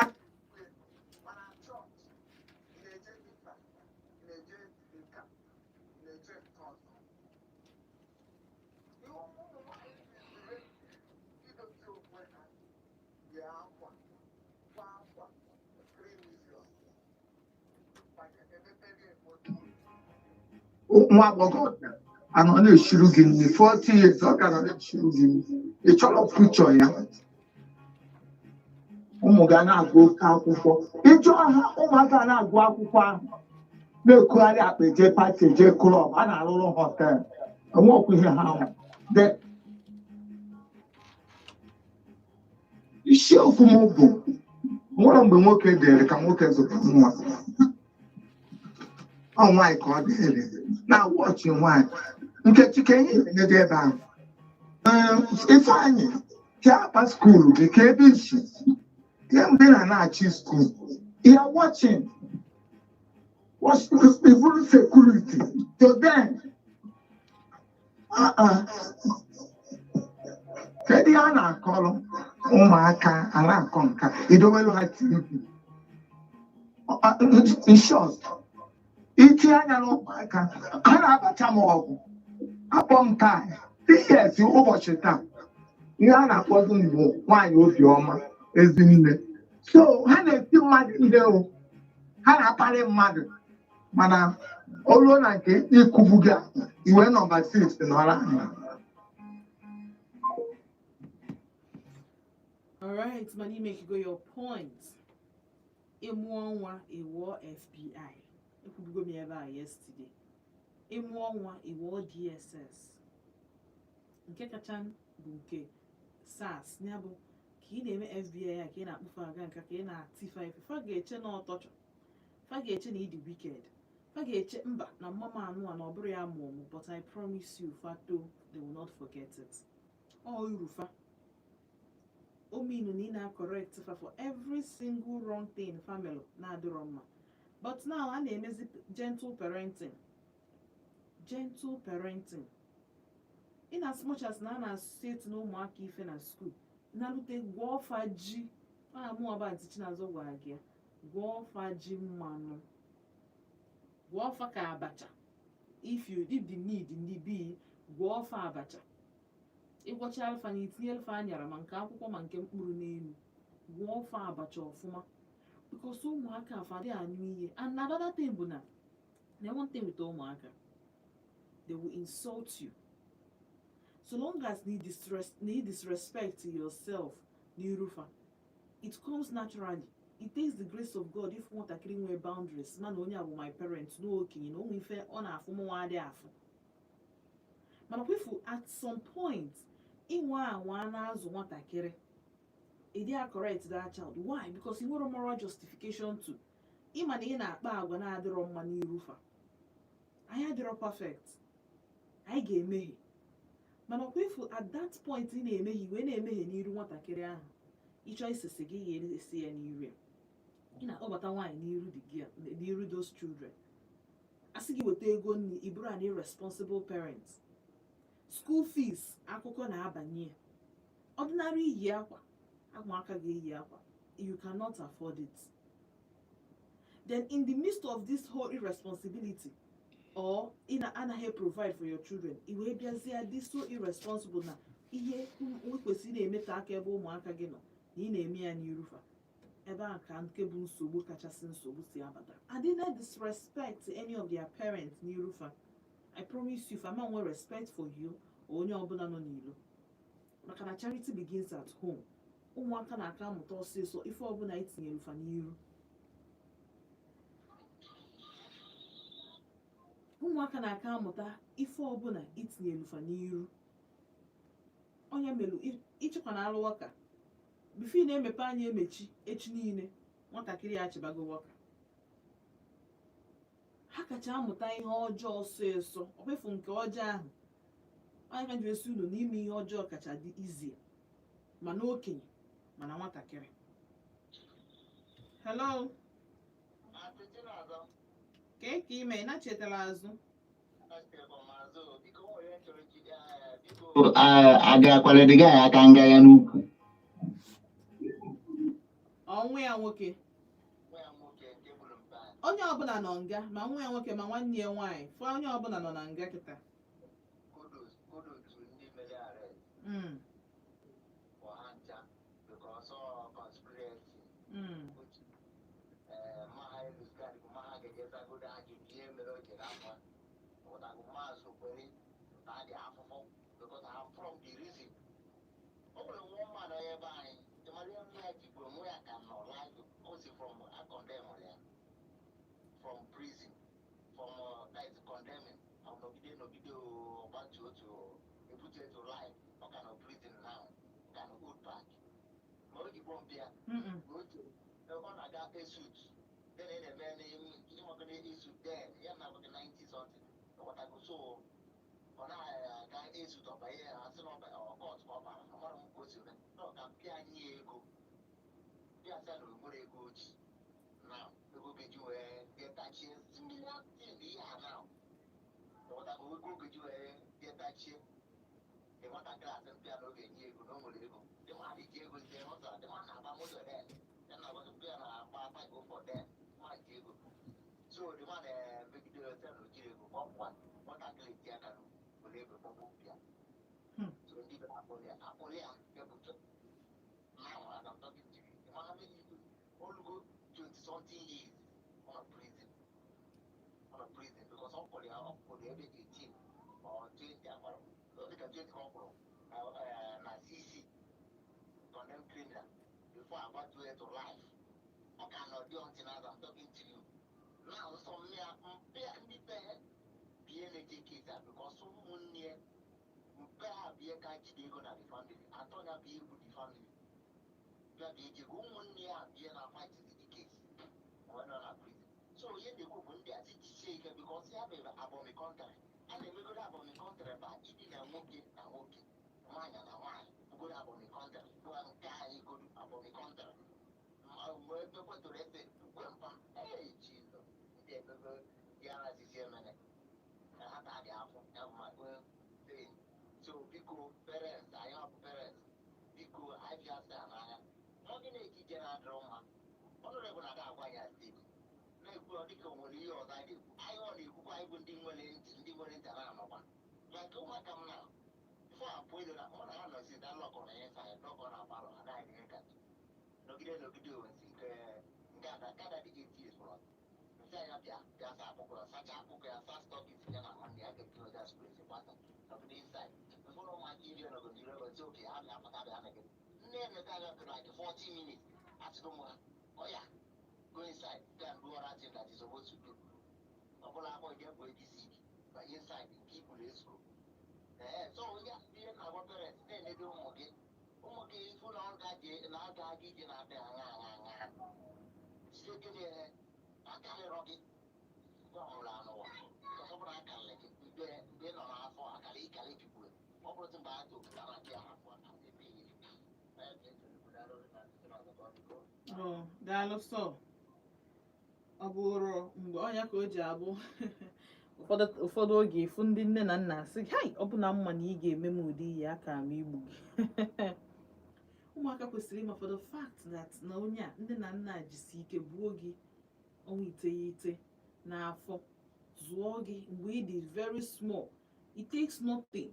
nwa agbọghọ anọ na-eshuru gị nri 40 years, ọ ka nọ na-eshuru gị nri. Ị chọrọ future ya. Ụmụ ga na-agụ oke akwụkwọ, ịjụọ ha, ụmụaka na-agụ akwụkwọ ahụ na-ekugharị akpa eje party, eje club, a na-arụrụ hotel, enwekwa ihe ha hụ. Isiokwu m bụ, nwere mgbe nwoke dịrị ka nwoke zụta nwa, ọ nwaanyị ka ọ dịrị na-awọchi nwaanyị. Nkechi, ka ihe na-enye ebe ahụ. Ifeanyị, ka akpa school gị ka ebe isi kemgbe ị na-achị school, you are watching watch iburu security to them. Uh-uh. Kedu ihe a na-akọrọ ụmụaka a na-akọ nka idowelu ha TV? In short, itinye anya n'ụmụaka ha na-abacha m ọgwụ akpọ m taa ps ụbọchị taa, ihe a na-akpọzi m bụ nwaanyị obiọma, ezinne. So ha na-eti mmadụ ihe o, ha na-akparị mmadụ, mana o ruo na nke ịkụgbu gị, iwe nọmba 6 nọrọ anyị. All right, man, you make go your point. Ịmụọ nwa, ịwụọ FBI. Ekwubugo m ebe a yesterday. Ịmụọ nwa, ịwụọ DSS. Nke kacha bụ nke SARS, ya bụ ka ị na-eme FBI a, ka ị na-akpụfe aga nka, ka ị na-atifa ife. Fa ga-eche na ọtọchọ. Fa ga-eche na ịdị wicked. Fa ga-eche mba na mama anụ a na ọ bụrụ ya mụọ mụ, but I promise you, fa too, they will not forget it. Ọ uru fa. O mean na ị na-correct fa for every single wrong thing family na-adịrọ mma. But now a na-emezi gentle parenting. Gentle parenting. In as much as na a na-asị etinye ụmụaka ife na school, na-alute gwọọ fa ji, ọ na mụ ọba Aunty Chinazọ gwara gị ya, gwọọ fa ji mmanụ, gwọọ fa ka abacha. If the need ndị be, gwọọ fa abacha. Ịgwọcha alfa na itinye alfa anyara, ma nke akwụkwọ ma nke mkpụrụ n'elu, gwọọ fa abacha ọfụma, because ụmụaka afa adịghị anụ ihe. And another thing bụ na one thing with ụmụaka, they will insult you so long as na you disrespect yourself n'iru fa. It comes naturally. It takes the grace of God if nwatakịrị nwee boundaries, ma na onye a bụ my parent, na okenye, na onwe ife ọ na-afụ mụnwa adịghị afụ. Mana kwefu, at some point, inwe anwa na-azụ nwatakịrị, ị dịghị correct that child. Why? Because ị nwere moral justification to ịma na ị na-akpa agwa na-adịrọ mma n'iru fa. Anyị adịrọ perfect, anyị ga-emehie, mana ọkwa ifu at that point ị na-emehie, wee na-emehie n'iru nwatakịrị ahụ, ịchọ isisi gị ga-esi ya n'iru ya. Ị na-akpọbata nwaanyị n'iru the girl, n'iru those children, asị gị weta ego nri, ị bụrụ an irresponsible parent. School fees, akụkọ na-abanye ya. Ordinary iyi akwa. Ụmụaka ga-eyi akwa. You cannot afford it. Then in the midst of this whole irresponsibility or ị na anaghị provide for your children, i wee bịazie dị so irresponsible na ihe ị kwesịrị na-emete aka ebe ụmụaka gị nọ na ị na-eme ya n'irufa. Ebe a ka nke bụ nsogbu kachasị nsogbu si abata. And they disrespect any of their parents n'irufa. I promise you, fama nwe respect for you or onye ọbụla nọ n'ilo, maka na charity begins at home. Ụmụaka na-aka amụta ọsịsọ ife ọbụla etinyere fa n'iru. Ụmụaka na-aka amụta ife ọbụla itinyere fa n'iru. Onye melu ịchịkwa na alụ waka before ị na-emepe anya emechi echi niile, nwatakịrị ya achịbago waka. Ha kacha amụta ihe ọjọọ ọsịsọ. Ọkwefu nke ọjọọ ahụ, onye ka ji esi unu n'ime ihe ọjọọ kacha dị izie, ma n'okenye mana nwatakịrị. Hello. Kee ka ime na chetara azụ? Agakwala dị gị aka nga ya n'ukwu. Ọnwụ ya nwoke, onye ọbụla nọ nga, ma nwa ya nwoke ma nwanne ya nwaanyị fụ, onye ọbụla nọ na nga kịta. From prison, from that is condemning, nọgide nọgide ọgbatu otu ebute to life. Ọ ka nọ prison now, ka nọ Old Park, ma o jikwa mbịa. Otu ọ na-aga esut, then ị na-eme ịnwekọ esut, then ya na abụghị 90 something, ọghọtago? So ọ na-aga esut, ọbanye ya, asị na ọba ọkọt ka ọ bara. Amara m ka o si mee na ọ ka pịa anyị ego, pịa sị na o nwere ego oji na ego ga-eji wee getachie similar thing ihe a now, ọghọtago? Ego ga-eji wee getachie dị nwatakịrị, asị mpịa na ọ ga-enye ego na o nwere ego dị mmadụ ji ego site n'ụzọ dị mmadụ na-agba moto, then ya na mpịa na-agba go for them mmadụ ji ego. So the man megidere sị na o jiri ego kpọpụwa nwatakịrị, ji aka were ego kpọpụ mpịa. So ndị bịara akpọrọ ya, akpọrọ ya ebute. Now as I'm talking to you, the man many olugo 20 something years on a prison, on a prison, because ọ kpọrọ ya, ọ kpọrọ ya ebe 18 or 20, agbara ọ dịka 20 ka ọ kpọrọ na CC, condemned criminal, before agbatuo ya to life. Ọ ka nọ dị until as I'm talking to you now. Nsọ mmịa mpịa ndị be bie na-eche case a, because ụmụnne ya mpe ha bie ka jide ego na the family atọ ya bụ egwu the family bịa bịa eji ego ụmụnne ya bie na fight the case wee nọ na prison. So ihe na-ekwu bụ ndị a si jisie ike, because ya bụ abomi country a na-emegodo. Abomi country ba idina nwoke na nwoke, nwaanyị na nwaanyị, bugoro abomi country bụ nke anyị godo abomi country. Mgbe ebe kwetụrụ ese gwe mpa, ee Jizọs, ndị emego ya na asịsị emene na ha ta dị afọ ya bụ my own thing. So biko parents anyị, ọ bụ parents, biko anyị bịa sị ha n'anya nwa gị na-ejije na-adịrọ mma. Ọnụrebụ na-ada agwa ya steeti na-ekwu, ọ dịka o nwere ihe ọzọ anyị na-ekwu, anyị ọ na-ekwukwa, anyị bụ ndị nwere ntị, ndị nwere ntị a na-anọkwa like ụmụaka m na before apụ ilo na mụ na ha nọzi na lọkọ na inside lọkọ na palọ anaghị ere nkatụ nọgide nọgide onsi nke nke ada nke ada dị 8 years plus. Nsị anya bịa bịa saa akpụkpọ ya, sachaa akpụkpọ ya, saa stockings ya na nwanne ya ga-eti oja space gbasa nọgide inside before ụmụaka iri nọgide ire gosi oke ha bịa pụta bịa megide nne emeka ya like 40 minutes. Asịgo m ha, oya, go inside, go and do other thing that is supposed to do. Ọbụla akpọ ije bụ ABCD ba inside nke iburu ezugo. Ee, so ya ihe na-agwa parents, na-enedo ụmụ gị, ụmụ gị ifu na ọ ga na aga aga ije na-abịa aṅa aṅa aṅa site gịnị akarịrọ gị mgbe ọ mụrụ anụwa, because ọ bụrụ akarịrị gị mgbe mgbe ị nọ n'afọ akara ịkara ejikwu ọ bụrụ mgbe a tokara na gị ahapụ ebe ihe. Oh, daalụ. Sọ ọ bụrụ mgbe ọnya ka o ji abụ ụfọdụ ụfọdụ oge ịfụ ndị nne na nna asị, "Hai, ọ bụ na mma na ị ga-eme m ụdị ihe aka m igbu gị." Ụmụaka kwesịrị ịma for the fact that na onye a, nne na nna jisi ike buo gị ọnwa 9 n'afọ, zụọ gị mgbe ị dị very small. It takes nothing,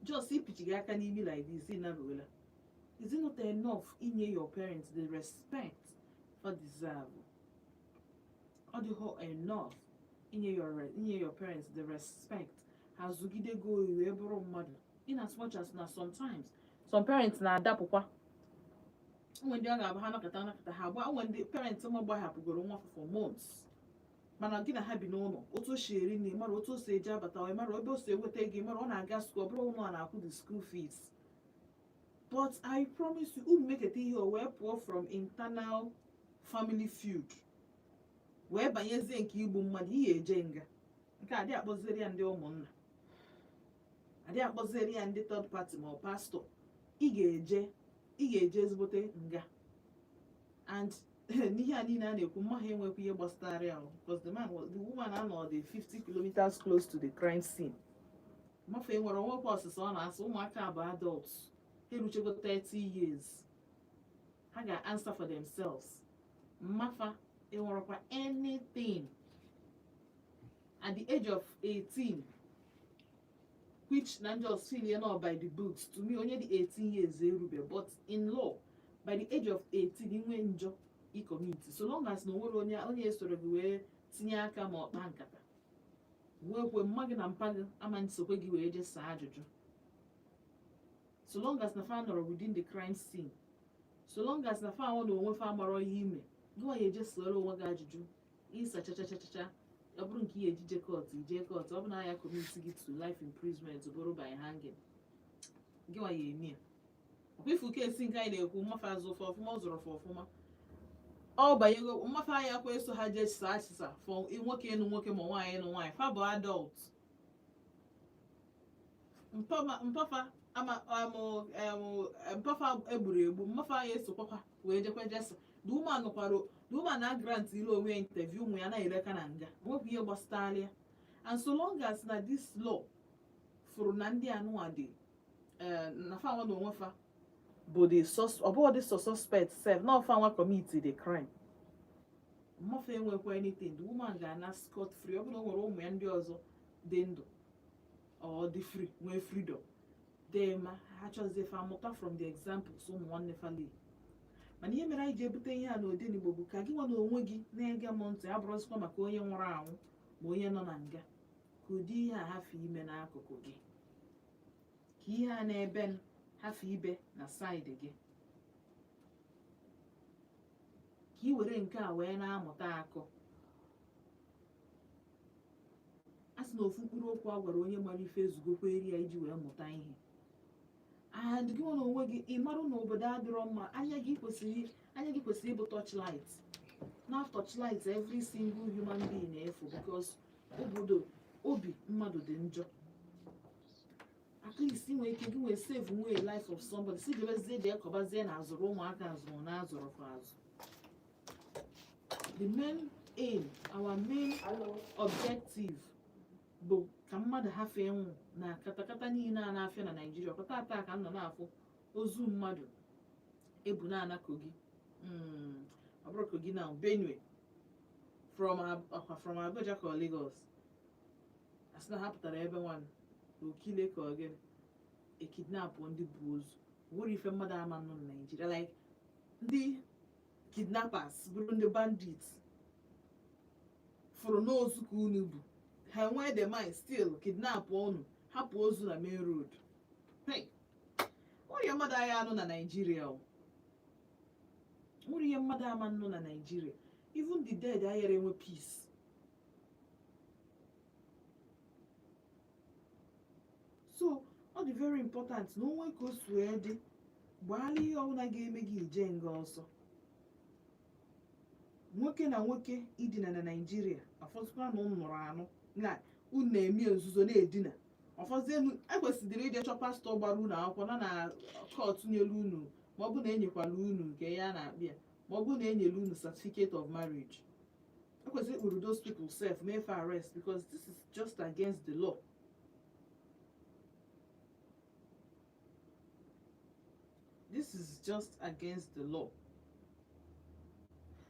just ipichi gị aka n'imi like this, ị naruola. Is it not enough inye your parents the respect fa deserve? Ọ dịghọ enough inye your parents the respect ha zụgide go wee bụrụ mmadụ? In as much as na sometimes some parents na-adapụkwa, onwe ndị ọ ga-abụ ha nọkọta nọkọta ha agba, onwe ndị parents ma gbahapụgoro nwa for months, mana gị na ha bi n'ụlọ, otu o si eri nri mara, otu o si eji abata mara, ebe o si enweta ego mara, ọ na-aga school, ọ bụrụ ụlọ a na-akwụ the school fees. But I promise you, unu meketa ihe o wee pụọ from internal family feud wee banyezie nke igbu mmadụ, ihe eje nga nke adị akpọziri ya ndị ụmụnna, adị akpọziri ya ndị third party ma ọ pastọ. Ị ga-eje ezigbote nga. And n'ihe a niile a na-ekwu, mma ha enwekwa ihe gbasara ya, because the man was, the woman anọ dị 50 kilometers close to the crime scene. Mmafe nwere onwekwa ọsịsa ọ na-asụ. Ụmụaka bụ adults, ha eruchego 30 years, ha ga-answer for themselves. Mmafa enwerekwa anything at the age of 18, which na just feel you know by the books, to me onye dị 18 years erube, but in law, by the age of 18, inwe njọ ị commit, so long as na onwere onye esoro gị wee tinye aka ma ọkpa nkata nwekwe mma gị na mpa gị ama nsokwe gị wee jee saa ajụjụ, so long as na fa nọrọ within the crime scene, so long as na fa ahụ na onwe fa amarọ ihe ime gị, ya eje soro onwe gị ajụjụ ịsa chachachachacha. Ọ bụrụ nke ihe ejije court, ije court. Ọ bụ na ya commit gị to life imprisonment, bụrụ by hanging, gị nwa ya eme ya. Ọkwa ifu kesi nke anyị na-ekwu, mmafe azụ fọ ọfụma, ọ zụrụ fọ ọfụma, ọ banyego mmafe anya kwa eso ha jee saa achịsa fọ nwoke ịnụ nwoke ma nwaanyị ịnụ nwaanyị. Fa bụ adult. Mpafa ama amụ mpafa egburu egbu, mmafe anya esokwakwa wee jekwa jesa. The woman nọkwara, the woman na grant ile onwe ya interview, ụmụ ya na-ereka na nga, nwekwa ihe gbasatara ya. And so long as na this law fụrụ na ndị anụnwa dị na fa nwa na onwe fa bụ the sus, ọ bụghị the suspect sef, na ọfa nwa commit the crime, mmafe enwekwa anything. The woman ga-ana scot free. Ọ bụrụ na o nwere ụmụ ya ndị ọzọ dị ndụ, ọ dị free, nwee freedom dị ma ha chọzie fa mụta from the examples ụmụ nwanne fali. Mana ihe mere anyị ji ebute ihe a n'Odenigbo bụ ka gị nwa na onwe gị na-ege m ntị, abụrụzikwa maka onye nwụrụ anwụ ma onye nọ na nga, ka ụdị ihe a hafụ ime n'akụkụ gị, ka ihe a na-ebe hafụ ibe na side gị, ka ị were nke a wee na-amụta akọ. A sị na ofu mkpụrụ okwu a gwara onye mara ife ezugokwa eri ya iji wee mụta ihe. And gị nwa na onwe gị, ị marụ na obodo adịrọ mma. Anya gị kwesịrị ịbụ torchlight na torchlight every single human being na-efu, because obodo obi mmadụ dị njọ. At least ị nwere ike gị nwee save nwee life of somebody, si jebezie jee kọbazie na azụrụ ụmụaka azụrụ na azụrụ kwa azụ. The main aim, our main objective bụ ka mmadụ hafee nwụ na katakata niile a na-afịa na Naịjirịa. Ọkwa tata ka m nọ na-afụ ozu mmadụ ebu na-ana Kogi, ọ bụrụ Kogi na Benue, from ọkwa from Abuja ka ọ Lagos, asị na ha pụtara ebe nwanne okile ka ọ gịnị ekidnapụ ndị bụ ozu. Nwere ife mmadụ ama nọ na Naịjirịa, like ndị kidnappers bụrụ ndị bandits fụrụ n'ozu ka unu bụ, ha enwee the mind still kidnap unu, hapụ ozu na main road. Hey, nwere ihe mmadụ agha anụ na Naịjirịa o nwere ihe mmadụ ama nọ na Naịjirịa. Even the dead aghara enwe peace. So ọ dị very important na onwe ka o si wee dị, gbaala ihe ọbụla ga-eme gị ije nga ọsọ. Nwoke na nwoke idina na Naịjirịa afọzikwa na unu nụrụ anụ na unu na-eme nzuzo na-edina ọfọzie. Ekwesịrị ije chọ pastọ gbara unu akwụkwọ nọ na court nyelu unu, ma ọ bụ na enyekwala unu nke ya na-akpịa, ma ọ bụ na enyelu unu certificate of marriage. Ekwesịrị ikpuru those people sef, mee fa arrest, because this is just against the law. This is just against the law.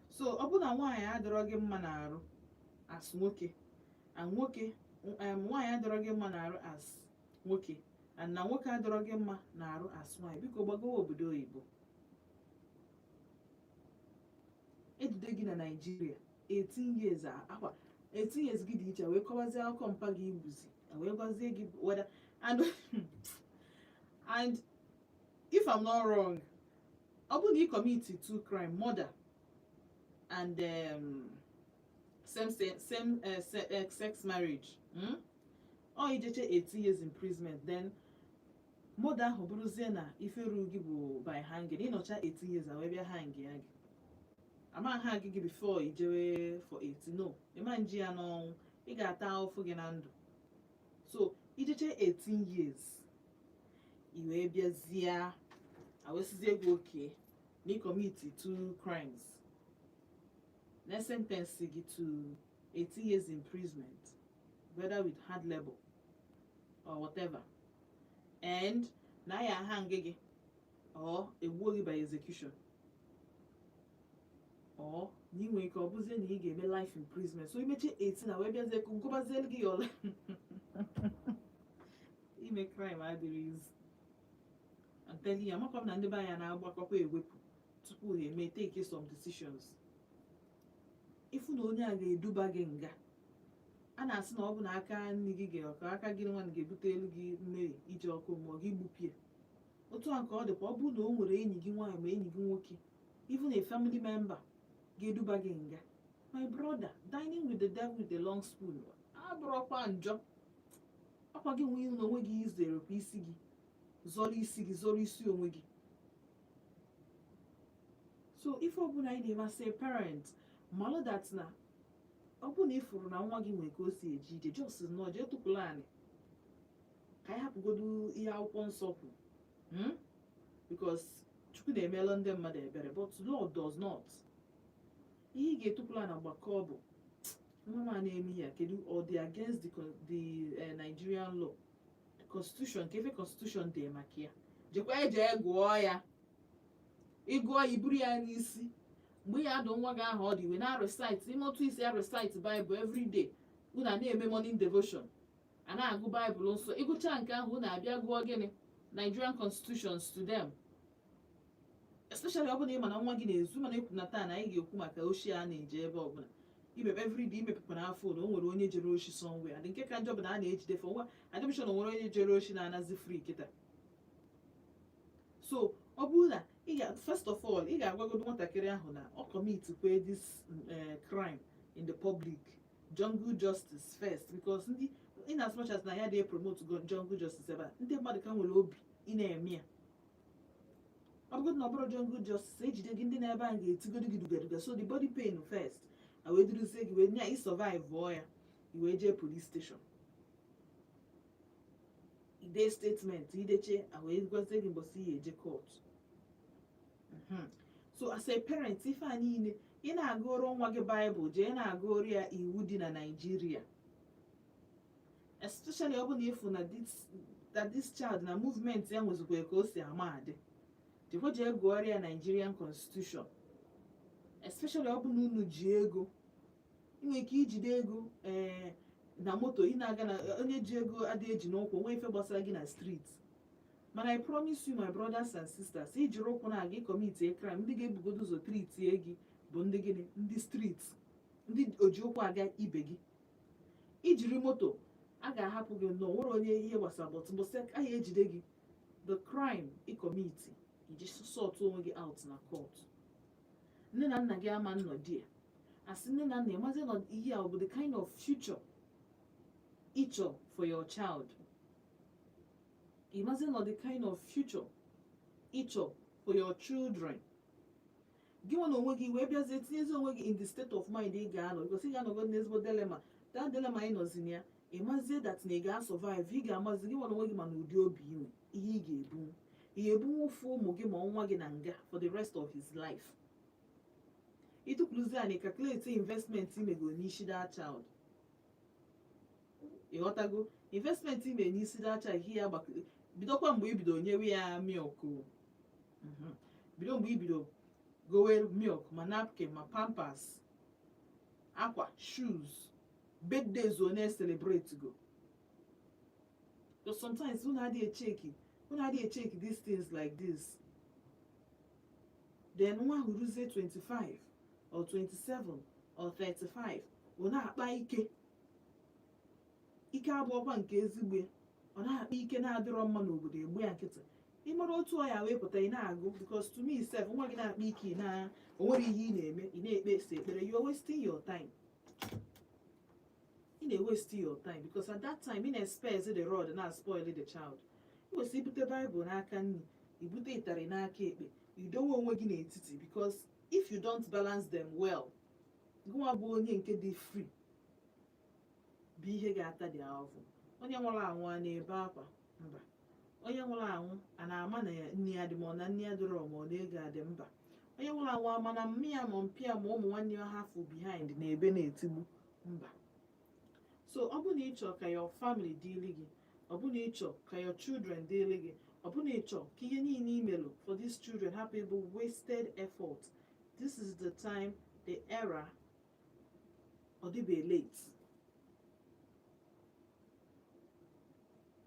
So ọ bụ na nwaanyị adịrọ gị mma n'arụ as nwoke, and nwoke nwaanyị adịrọ gị mma n'arụ as nwoke, and na nwoke adịrọ gị mma n'arụ as nwaanyị, biko gbagowa obodo oyibo. Ejide gị na Naịjirịa, 18 years akwa 18 years gị dị iche, wee kọwazie akụkọ mpa gị igbuzi, wee gwazie gị whether and if I'm not wrong, ọ bụrụ na ị commit two crime, murder and same sex marriage, Ọ ijeche 18 years imprisonment, then murder ahụ bụrụzie na ife ruru gị bụ by hanging. Ịnọcha 18 years a wee bịa hang ya gị. Ama hang gị before ijewe for 18. No, ịma nji ya n'ọnwụ, ị ga-ata ahụfụ gị na ndụ. So ijeche 18 years, i wee bịazie, awesizie gị oke na ị commit two crimes, na sentence gị to 18 years imprisonment, whether with hard labor or whatever, and na ya hang gị or egbuo gị by execution, or na ị nwere ike ọ bụzie na ị ga-eme life imprisonment. So imeche 18 na wee bịazie gụbazielu gị your ime crime adịrị easy. I'm telling you. Amakwa m na ndị be anyị na-agbakọkwa ewepụ tupu ha eme take some decisions. Ịfụ na onye a ga-eduba gị nga, a na-asị na ọ bụ na aka nri gị ga ka aka gị nwa ga-ebute elu gị mmehie ije ọkụ mmụọ gị gbupie. Otu a ka ọ dịkwa, ọ bụrụ na o nwere enyi gị nwaanyị ma enyi gị nwoke, even a family member ga-eduba gị nga, my brother, dining with the devil with a long spoon abụrụkwa njọ. Ọkwa gị nwee na onwe gị izerekwa isi gị, zọrọ isi gị, zọrọ isi onwe gị. So ife ọbụla anyị na-eme as a parent, malụ that na ọ bụrụ na ị fụrụ na nwa gị nwere ka o si eje ije, just nọ jee tụpụrụ anị ka anyị hapụgodu ihe Akwụkwọ Nsọ kwu, Because Chukwu na-emelụ ndị mmadụ ebere, but law does not. Ihe ị ga-etupụrụ na gbakọ bụ nwa m a na-eme ihe a, kedu ọ dị against the Nigerian law, the constitution, ka efe constitution dị maka ya. Jekwa eje gụọ ya, ịgụọ ya, iburu ya n'isi. Mgbe ya adụ nwa gị ahụ, ọ dị iwe na recite ime otu isi ya recite Bible every day. Unu a na-eme morning devotion, a na-agụ Baịbụl nsọ. Ịgụcha nke ahụ, unu abịa gụọ gịnị? Nigerian constitutions to them. Especially ọ bụrụ na ị ma na nwa gị na-ezu, mana ekwu na taa na anyị ga-ekwu maka oshi a na-eje ebe ọbụla imepe everyday, imepekwa na afọ na o nwere onye jere oshi somewhere. Adị nke ka njọ bụ na a na-ejide fọ nwa admission. O nwere onye jere oshi na-anazi free kịta. So ọ bụrụ na ị ga, first of all, ị ga-agwagodo nwatakịrị ahụ na ọ commit kwe this crime in the public, jungle justice first, because ndị, in as much as na ya dey promote jungle justice ebe a, ndị mmadụ ka nwere obi ị na-eme ya. Ọ bụgodị na ọ bụrụ jungle justice, ejide gị, ndị na-ebe a ga-etigodo gị dugaduga. So the body pain first, a wee duruzie gị, wee nye ị survive vụọ ya, i wee jee police station, ide statement, ideche, a wee gwazie gị mbọsị ihe eje court. So as a parent, ife a niile ị na-agụrụ nwa gị Baịbụl, jee na-agụrụ ya iwu dị na Naịjirịa, especially ọ bụ na ịfụ na that this child na movement ya nwezikwa ka o si ama adị, jekwa jee gụọrọ ya Nigerian constitution. Especially ọ bụ na unu ji ego, ị nwere ike ijide ego ee na moto ị na-aga, na onye ji ego adịghị eji n'ụkwụ nwee ife gbasara gị na street. Mana I promise you, my brothers and sisters, ijiri ụkwụ na-aga ị commit crime, ndị ga-ebugodo ụzọ treatie gị bụ ndị gịnị? Ndị street, ndị oji ụkwụ aga ibe gị. Ijiri moto, a ga-ahapụ gị nnọọ, nwere onye ihe gbasara, but mbọsị a ejide gị, the crime ị commit, iji sort onwe gị out na court, nne na nna gị ama nnọ di ya asị nne na nna ịmazi nọ. Ihe a ọ bụ the kind of future ịchọ for your child? Ịmazi nọ the kind of future ịchọ for your children? Gị nwe na onwe gị wee bịazie tinyezi onwe gị in the state of mind ị ga-anọ, because ị ga-anọgo n'ezigbo dilemma. That dilemma ị nọzi na ya, ịmazie that na ị ga-survive, ị ga-amazi gị nwe na onwe gị. Ma na ụdị obi inwe ihe ị ga-ebu, ị ga-ebunwu ụfụ ụmụ gị ma nwa gị na nga for the rest of his life. Ịtụpụrụzi a na calculate investment imego n'isi that child. Ịghọtago? Investment ime n'isi that child, ihe ya bidokwa mgbe i bido nyewe ya milk o. Bido mgbe ibido gowe milk, ma napkin, ma pampers, akwa, shoes, birthdays one celebrate go. Because sometimes unu adịghị echeki, unu adịghị echeki these things like this. Then nwa ahụ ruzie 25 or 27 or 35, ọ na-akpa ike. Ike abụọkwa nke ezigbo ya. Ọ na-akpa ike na-adịrọ mma n'obodo, egbu ya nkịtị. Ị mara otu ọ ya wee pụta, ị na-agụ, because to me sef, nwa gị na-akpa ike, ị na o nwere ihe ị na-eme, ị na-ekpe ese ekpere, you are wasting your time. Ị na-waste your time because at that time ị na-expose the rod na spoil the child. Ị kwesịrị ibute Baịbụl n'aka nri, ibute ịtarị n'aka ekpe, idowe onwe gị n'etiti, because if you don't balance them well, gụnwa bụ onye nke dị free bụ ihe ga-ata dị ahụhụ. Onye nwụrụ anwụ a na-ebe akwa? Mba. Onye nwụrụ anwụ a na-ama na ya nne ya dị, ma ọ na nne ya dịrọ, ma ọ na ego adị? Mba. Onye nwụrụ anwụ ama na mmi ya, ma mpi ya, ma ụmụ nwanne ya hafụ behind na-ebe na-etigbu? Mba. So ọ bụ na ịchọ ka your family dịrị gị, ọ bụ na ịchọ ka your children dịrị gị, ọ bụ na ịchọ ka ihe niile imelụ for these children hapụ ịbụ wasted effort, this is the time, the era. Ọ dịbe late,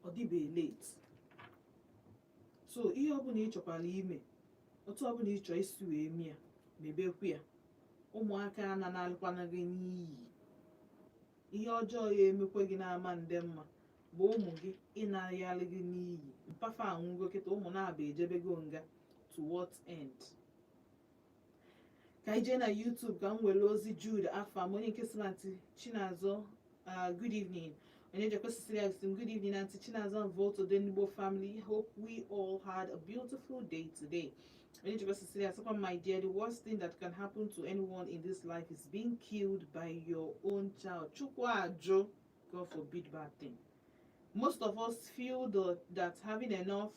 ọ dịbe late. So ihe ọbụla ị chọkwara ime, otu ọbụla ị chọọ isi wee mie, mebekwu ya. Ụmụaka ananalịkwana gị n'iyi. Ihe ọjọọ ya emekwe gị n'ama ndị mma bụ ụmụ gị ịnarịalị gị n'iyi. Mpafa anwụgo kịta, ụmụ na-aba ejebego nga. To what end? Ka anyị jee na YouTube ka m were ozi Jude Afam, onye nke si na Aunty Chinazọ, good evening. Onye jekwa Cecilia sị m, "Good evening, Aunty Chinazọ and Volt Odenigbo family. Hope we all had a beautiful day today." Onye jekwa Cecilia sịkwa, "My dear, the worst thing that can happen to anyone in this life is being killed by your own child. Chukwu ajụ, God forbid bad thing. Most of us feel that having enough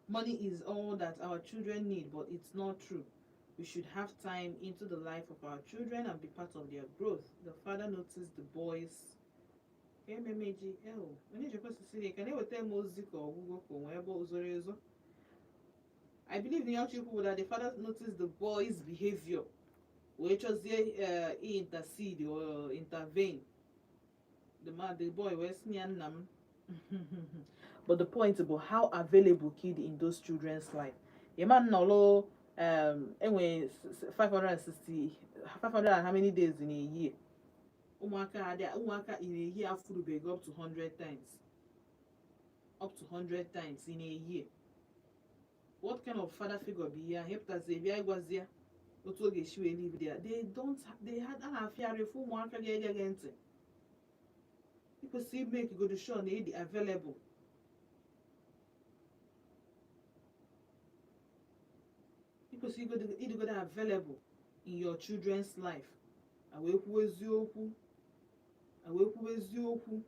money is all that our children need, but it's not true. We should have time into the life of our children and be part of their growth. The father noticed the boys." Ka ememeji eo, onye jekwa Cecilia ka na-eweta m ozi ka ọgwụgwọ ka onwe ebe o zoro ezo. I believe the Chukwu that the father noticed the boys' behavior wee chọzie intercede or intervene. The man, the boy wee sị ya, "Nna m." But the point bụ how available kid in those children's life. Ịma nnọlụ enwe 560, 500 and how many days in a year? Ụmụaka adị, ụmụaka in a year afụrụbeghị up to 100 times, up to 100 times in a year. What kind of father figure bụ ihe ahụ ịpụtazi bịa ịgwazi ya otu ọ ga-esi wee live there? They don't, they had a na-afịarị fụ ụmụaka ga-ege gị ntị. Ị kwesịrị make good sure na ị dị available. Ị kwesịrị ịdịgodo available in your children's life. A wee kwuo eziokwu, a wee kwuo eziokwu,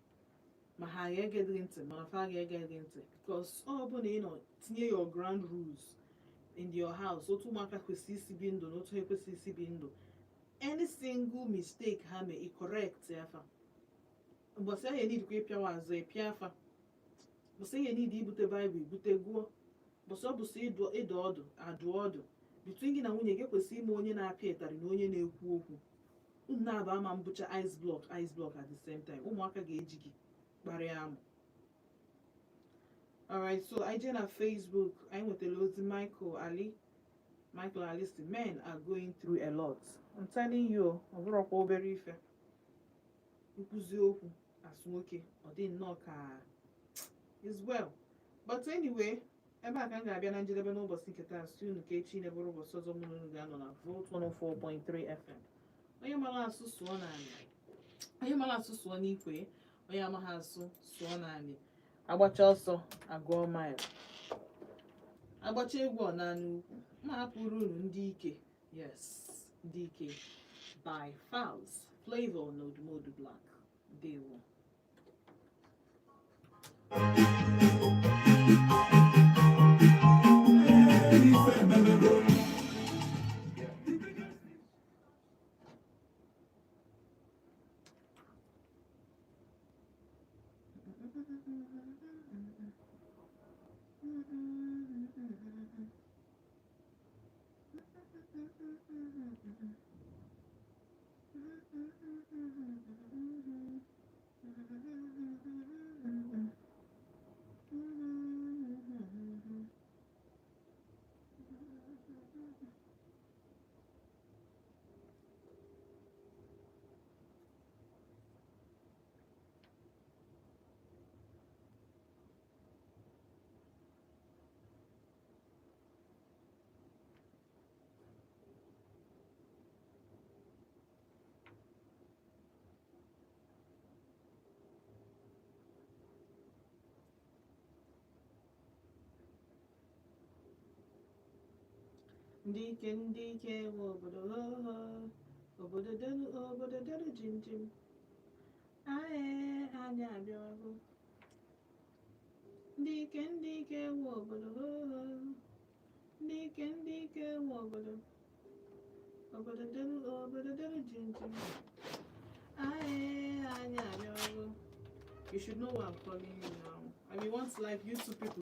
ma ha ga-ege gị ntị, mana fa ga-ege gị ntị, because ọ bụ na ị nọ tinye your ground rules in your house, otu ụmụaka kwesịrị isi bi ndụ na otu ha ekwesịrị isi bi ndụ. Any single mistake ha mee, ị correct ya fa. Mbọsị ahụ enidikwa ịpịawa azụ, ịpịa afa. Mbọsị ahụ enidi ibute Baịbụl, ibute gụọ. Mbọsị ọ bụ sọ ịdụ ịdụ ọdụ, adụ ọdụ between gị na nwunye gị. Kwesịrị ime onye na-apịa ịtarị na onye na-ekwu okwu. Unu na-aba ama mbụcha ice block, ice block at the same time. Ụmụaka ga-eji gị kparịa amụ. Alright, so anyị jee na Facebook, anyị nwetara ozi Michael Ali. Michael Ali sị, "Men are going through a lot. I'm telling you." Ọ bụrụkwa obere ife nkwuzi okwu asụ nwoke, ọ dị nnọọ ka is well. But anyway, ebe a ka m ga-abịa na njedebe n'ụbọchị nke taa. Si unu ka echi na-ebụrụ ụbọchị ọzọ mụ na unu ga-anọ na Volt 104.3 FM. Onye mara asụ sụọ naanị, onye mara asụ sụọ n'ikwe, onye amaghị asụ sụọ naanị. Agbacha ọsọ agụọ mile, agbacha egwu ọ naanị ukwu. Ma hapụrụ unu ndị ike. Yes, ndị ike by Falz Flavor na Odumodu Black. Ndewo. Ndị ike, ndị ike nwe obodo, ho ho. Obodo delu, obodo delu jim jim. Ae, anyị abịawago. Ndị ike, ndị ike nwe obodo, ho ho. Ndị ike, ndị ike nwe obodo. Obodo delu, obodo delu jim jim. Ae, anyị abịawago. You should know why I'm calling you now. I mean, once like you two people.